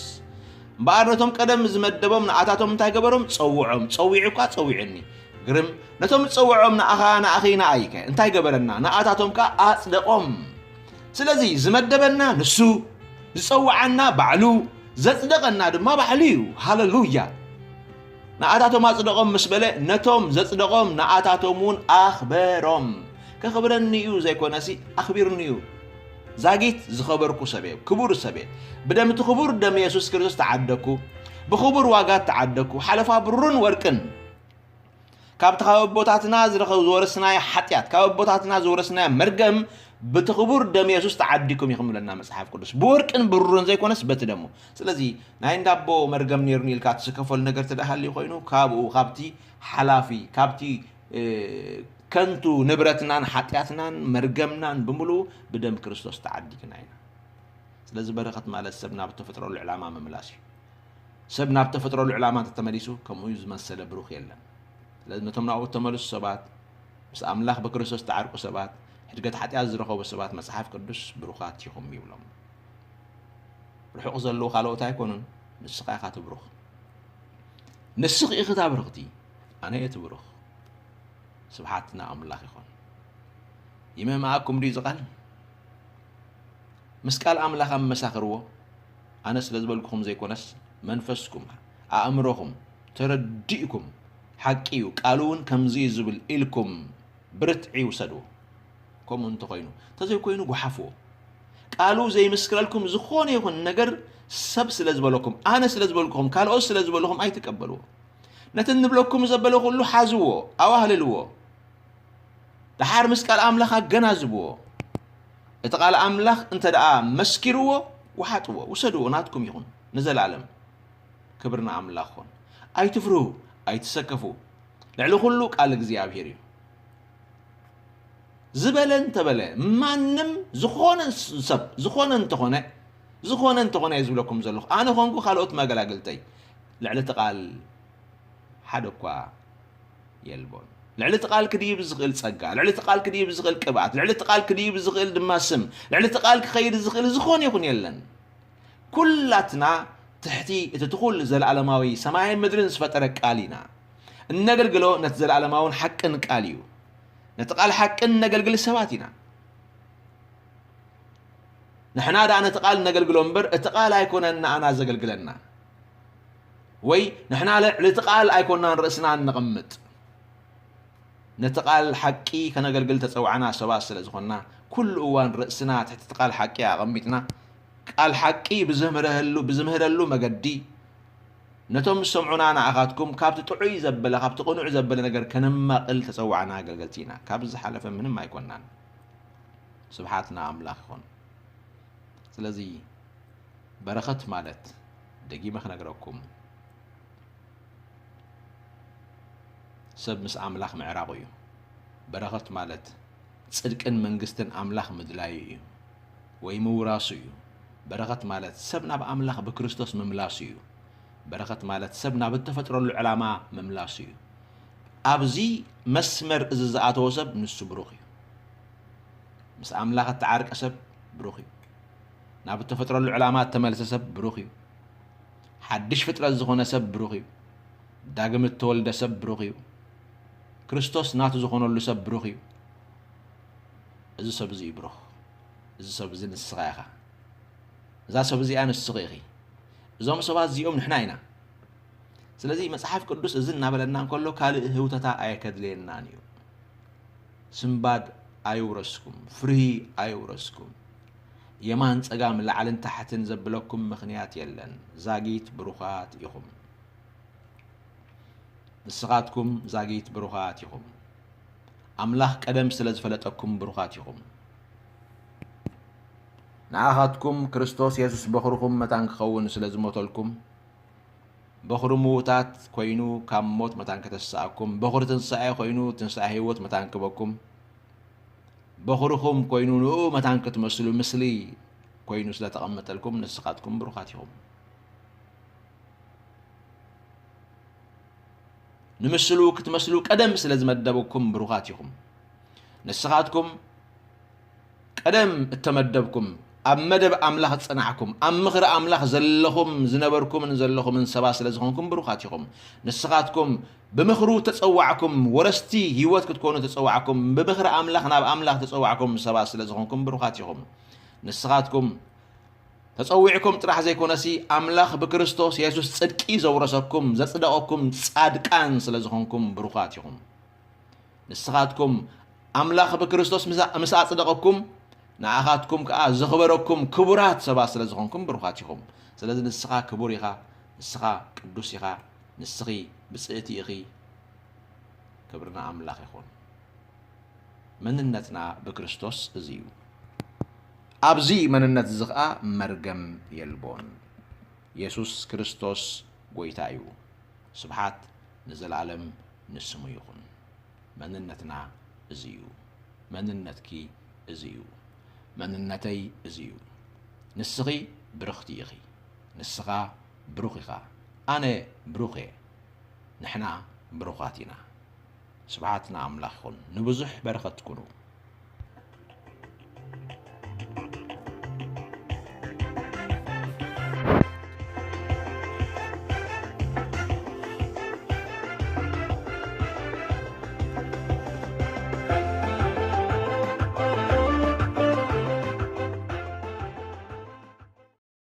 እምበኣር ነቶም ቀደም ዝመደቦም ንኣታቶም እንታይ ገበሮም? ጸውዖም። ጸዊዑ እኳ ጸዊዑኒ። ግርም፣ ነቶም ዝጸውዖም ንኣኻ፣ ንኣኺ፣ ንኣይከ እንታይ ገበረና? ንኣታቶም ከኣ ኣጽደቖም። ስለዚ ዝመደበና ንሱ፣ ዝጸውዓና ባዕሉ፣ ዘጽደቐና ድማ ባዕሉ እዩ። ሃሌሉያ! ንኣታቶም ኣጽደቖም ምስ በለ፣ ነቶም ዘጽደቖም ንኣታቶም እውን ኣኽበሮም። ከኽብረኒ እዩ ዘይኮነሲ፣ ኣኽቢሩኒ እዩ። ዛጊት ዝኸበርኩ ሰብ እየ፣ ክቡር ሰብ እየ። ብደም እቲ ክቡር ደም የሱስ ክርስቶስ ተዓደግኩ፣ ብኽቡር ዋጋ ተዓደግኩ፣ ሓለፋ ብሩርን ወርቅን። ካብቲ ካብ ኣቦታትና ዝረኸ-፣ ዝወረስናዮ ሓጢኣት፣ ካብ ኣቦታትና ዝወረስናዮ መርገም፣ ብቲ ክቡር ደም የሱስ ተዓዲኩም ኢኹም ይብለና መጽሓፍ ቅዱስ። ብወርቅን ብሩርን ዘይኮነስ በቲ ደሙ። ስለዚ ናይ እንዳቦ መርገም ነይሩኒ ኢልካ ትስከፈሉ ነገር ተደኣ ሃልዩ ኮይኑ፣ ካብኡ፣ ካብቲ ሓላፊ፣ ካብቲ፣ እ፣ ከንቱ ንብረትናን ሓጢኣትናን መርገምናን ብምሉኡ ብደም ክርስቶስ ተዓዲግና ኢና። ስለዚ በረኸት ማለት ሰብ ናብ ተፈጥሮሉ ዕላማ ምምላስ እዩ። ሰብ ናብ ተፈጥሮሉ ዕላማ እንተተመሊሱ፣ ከምኡ ዝመሰለ ብሩኽ የለን። ስለዚ ነቶም ናብኡ እተመልሱ ሰባት፣ ምስ ኣምላኽ ብክርስቶስ ዝተዓርቁ ሰባት፣ ሕድገት ሓጢኣት ዝረኸቡ ሰባት፣ መጽሓፍ ቅዱስ ብሩኻት ኢኹም ይብሎም። ርሑቕ ዘለዉ ካልኦት ኣይኮኑን፣ ንስኻ ኢኻ ትብሩኽ። ንስኺ ኢኺ እታ ብርኽቲ፣ ኣነ እየ እቲ ብሩኽ። ስብሓት ንኣምላኽ ይኹን። ይመምኣኩም ድዩ እዚ ቃል? ምስ ቃል ኣምላኽ ኣመሳኽርዎ። ኣነ ስለ ዝበልኩኹም ዘይኮነስ፣ መንፈስኩም፣ ኣእምሮኹም ተረዲእኩም፣ ሓቂ እዩ፣ ቃሉ እውን ከምዚ እዩ ዝብል ኢልኩም ብርትዒ ውሰድዎ። ከምኡ እንተኾይኑ፣ እንተዘይኮይኑ ጓሓፍዎ። ቃሉ ዘይምስክረልኩም ዝኾነ ይኹን ነገር ሰብ ስለ ዝበለኩም፣ ኣነ ስለ ዝበልኩኹም፣ ካልኦት ስለ ዝበልኹም ኣይትቀበልዎ። ነቲ እንብለኩም ዘበለ ኩሉ ሓዝዎ፣ ኣዋህልልዎ። ደሓር ምስ ቃል ኣምላኽ ኣገናዝብዎ። እቲ ቃል ኣምላኽ እንተ ደኣ መስኪርዎ፣ ወሓጥዎ፣ ውሰድዎ፣ ናትኩም ይኹን ንዘለኣለም። ክብሪ ንኣምላኽ ይኹን። ኣይትፍርሁ፣ ኣይትሰከፉ፣ ልዕሊ ኩሉ ቃል እግዚኣብሔር እዩ። ዝበለ እንተበለ፣ ማንም ዝኾነ ሰብ ዝኾነ እንተኾነ፣ ዝኾነ እንተኾነ እየ ዝብለኩም ዘለኹ። ኣነ ኾንኩ ካልኦት መገላግልተይ፣ ልዕሊ እቲ ቃል ሓደ እኳ የልቦን። ልዕሊ እቲ ቃል ክድይብ ዝኽእል ጸጋ፣ ልዕሊ እቲ ቃል ክድይብ ዝኽእል ቅብኣት፣ ልዕሊ እቲ ቃል ክድይብ ዝኽእል ድማ ስም፣ ልዕሊ እቲ ቃል ክኸይድ ዝኽእል ዝኾነ ይኹን የለን። ኩላትና ትሕቲ እቲ ትኹል ዘለኣለማዊ ሰማይን ምድርን ዝፈጠረ ቃል ኢና። እነገልግሎ ነቲ ዘለኣለማውን ሓቅን ቃል እዩ። ነቲ ቃል ሓቅን እነገልግል ሰባት ኢና። ንሕና ደኣ ነቲ ቃል እነገልግሎ እምበር፣ እቲ ቃል ኣይኮነን ንኣና ዘገልግለና። ወይ ንሕና ልዕሊ እቲ ቃል ኣይኮናን ርእስና እነቐምጥ። ነቲ ቃል ሓቂ ከነገልግል ተጸዋዕና ሰባት ስለ ዝኾንና፣ ኩሉ እዋን ርእስና ትሕቲ እቲ ቃል ሓቂ ኣቐሚጥና፣ ቃል ሓቂ ብዝምህረሉ፣ ብዝምህረሉ መገዲ፣ ነቶም ዝሰምዑና ንኣኻትኩም ካብቲ ጥዑይ ዘበለ፣ ካብቲ ቅኑዕ ዘበለ ነገር ከነማቕል ተጸዋዕና ኣገልገልቲ ኢና። ካብዚ ዝሓለፈ ምንም ኣይኮናን። ስብሓት ንኣምላኽ ይኹን። ስለዚ በረኸት ማለት፣ ደጊመ ክነግረኩም፣ ሰብ ምስ ኣምላኽ ምዕራቑ እዩ። በረኸት ማለት ጽድቅን መንግስትን ኣምላኽ ምድላዩ እዩ፣ ወይ ምውራሱ እዩ። በረኸት ማለት ሰብ ናብ ኣምላኽ ብክርስቶስ ምምላሱ እዩ። በረኸት ማለት ሰብ ናብ እተፈጥረሉ ዕላማ ምምላሱ እዩ። ኣብዚ መስመር እዚ ዝኣተወ ሰብ ንሱ ብሩኽ እዩ። ምስ ኣምላኽ እተዓርቀ ሰብ ብሩኽ እዩ። ናብ እተፈጥረሉ ዕላማ እተመልሰ ሰብ ብሩኽ እዩ። ሓድሽ ፍጥረት ዝኾነ ሰብ ብሩኽ እዩ። ዳግም እተወልደ ሰብ ብሩኽ እዩ። ክርስቶስ ናቱ ዝኾነሉ ሰብ ብሩኽ እዩ። እዚ ሰብ እዚ እዩ ብሩኽ። እዚ ሰብ እዚ ንስኻ ኢኻ። እዛ ሰብ እዚኣ ንስኺ ኢኺ። እዞም ሰባት እዚኦም ንሕና ኢና። ስለዚ መጽሓፍ ቅዱስ እዚ እናበለና እንከሎ ካልእ ህውተታ ኣየከድልየናን እዩ። ስንባድ ኣይውረስኩም፣ ፍርሂ ኣይውረስኩም። የማን ጸጋም ላዕልን ታሕትን ዘብለኩም ምኽንያት የለን። ዛጊት ብሩኻት ኢኹም። ንስኻትኩም ዛጊት ብሩኻት ኢኹም። ኣምላኽ ቀደም ስለ ዝፈለጠኩም ብሩኻት ኢኹም። ንኣኻትኩም ክርስቶስ የሱስ በኹርኹም መታን ክኸውን ስለ ዝሞተልኩም፣ በኹሪ ምዉታት ኮይኑ ካብ ሞት መታን ከተስኣኩም፣ በኹሪ ትንሳኤ ኮይኑ ትንሳኤ ህይወት መታን ክበኩም፣ በኹርኹም ኮይኑ ንኡ መታን ክትመስሉ ምስሊ ኮይኑ ስለ ተቐመጠልኩም ንስኻትኩም ብሩኻት ኢኹም። ንምስሉ ክትመስሉ ቀደም ስለ ዝመደበኩም ብሩኻት ኢኹም። ንስኻትኩም ቀደም እተመደብኩም፣ ኣብ መደብ ኣምላኽ ዝጸናዕኩም፣ ኣብ ምኽሪ ኣምላኽ ዘለኹም ዝነበርኩምን ዘለኹምን ሰባት ስለ ዝኾንኩም ብሩኻት ኢኹም። ንስኻትኩም ብምኽሩ ተጸዋዕኩም፣ ወረስቲ ህይወት ክትኮኑ ተጸዋዕኩም፣ ብምኽሪ ኣምላኽ ናብ ኣምላኽ ተጸዋዕኩም ሰባት ስለ ዝኾንኩም ብሩኻት ኢኹም። ንስኻትኩም ተጸዊዕኩም ጥራሕ ዘይኮነሲ፣ ኣምላኽ ብክርስቶስ የሱስ ጽድቂ ዘውረሰኩም፣ ዘጽደቐኩም ጻድቃን ስለ ዝኾንኩም ብሩኻት ኢኹም። ንስኻትኩም ኣምላኽ ብክርስቶስ ምስ፣ ምስ ኣጽደቐኩም፣ ንኣኻትኩም ከኣ ዘኽበረኩም ክቡራት ሰባት ስለ ዝኾንኩም ብሩኻት ኢኹም። ስለዚ ንስኻ ክቡር ኢኻ፣ ንስኻ ቅዱስ ኢኻ፣ ንስኺ ብጽእቲ ኢኺ። ክብሪ ንኣምላኽ ይኹን። መንነትና ብክርስቶስ እዚ እዩ። ኣብዚ መንነት እዚ ኸኣ መርገም የልቦን። የሱስ ክርስቶስ ጐይታ እዩ። ስብሓት ንዘለኣለም ንስሙ ይኹን። መንነትና እዚ እዩ። መንነትኪ እዚ እዩ። መንነተይ እዚ እዩ። ንስኺ ብርኽቲ ኢኺ። ንስኻ ብሩኽ ኢኻ። ኣነ ብሩኽ እየ። ንሕና ብሩኻት ኢና። ስብሓት ንኣምላኽ ይኹን። ንብዙሕ በረኸት ኩኑ።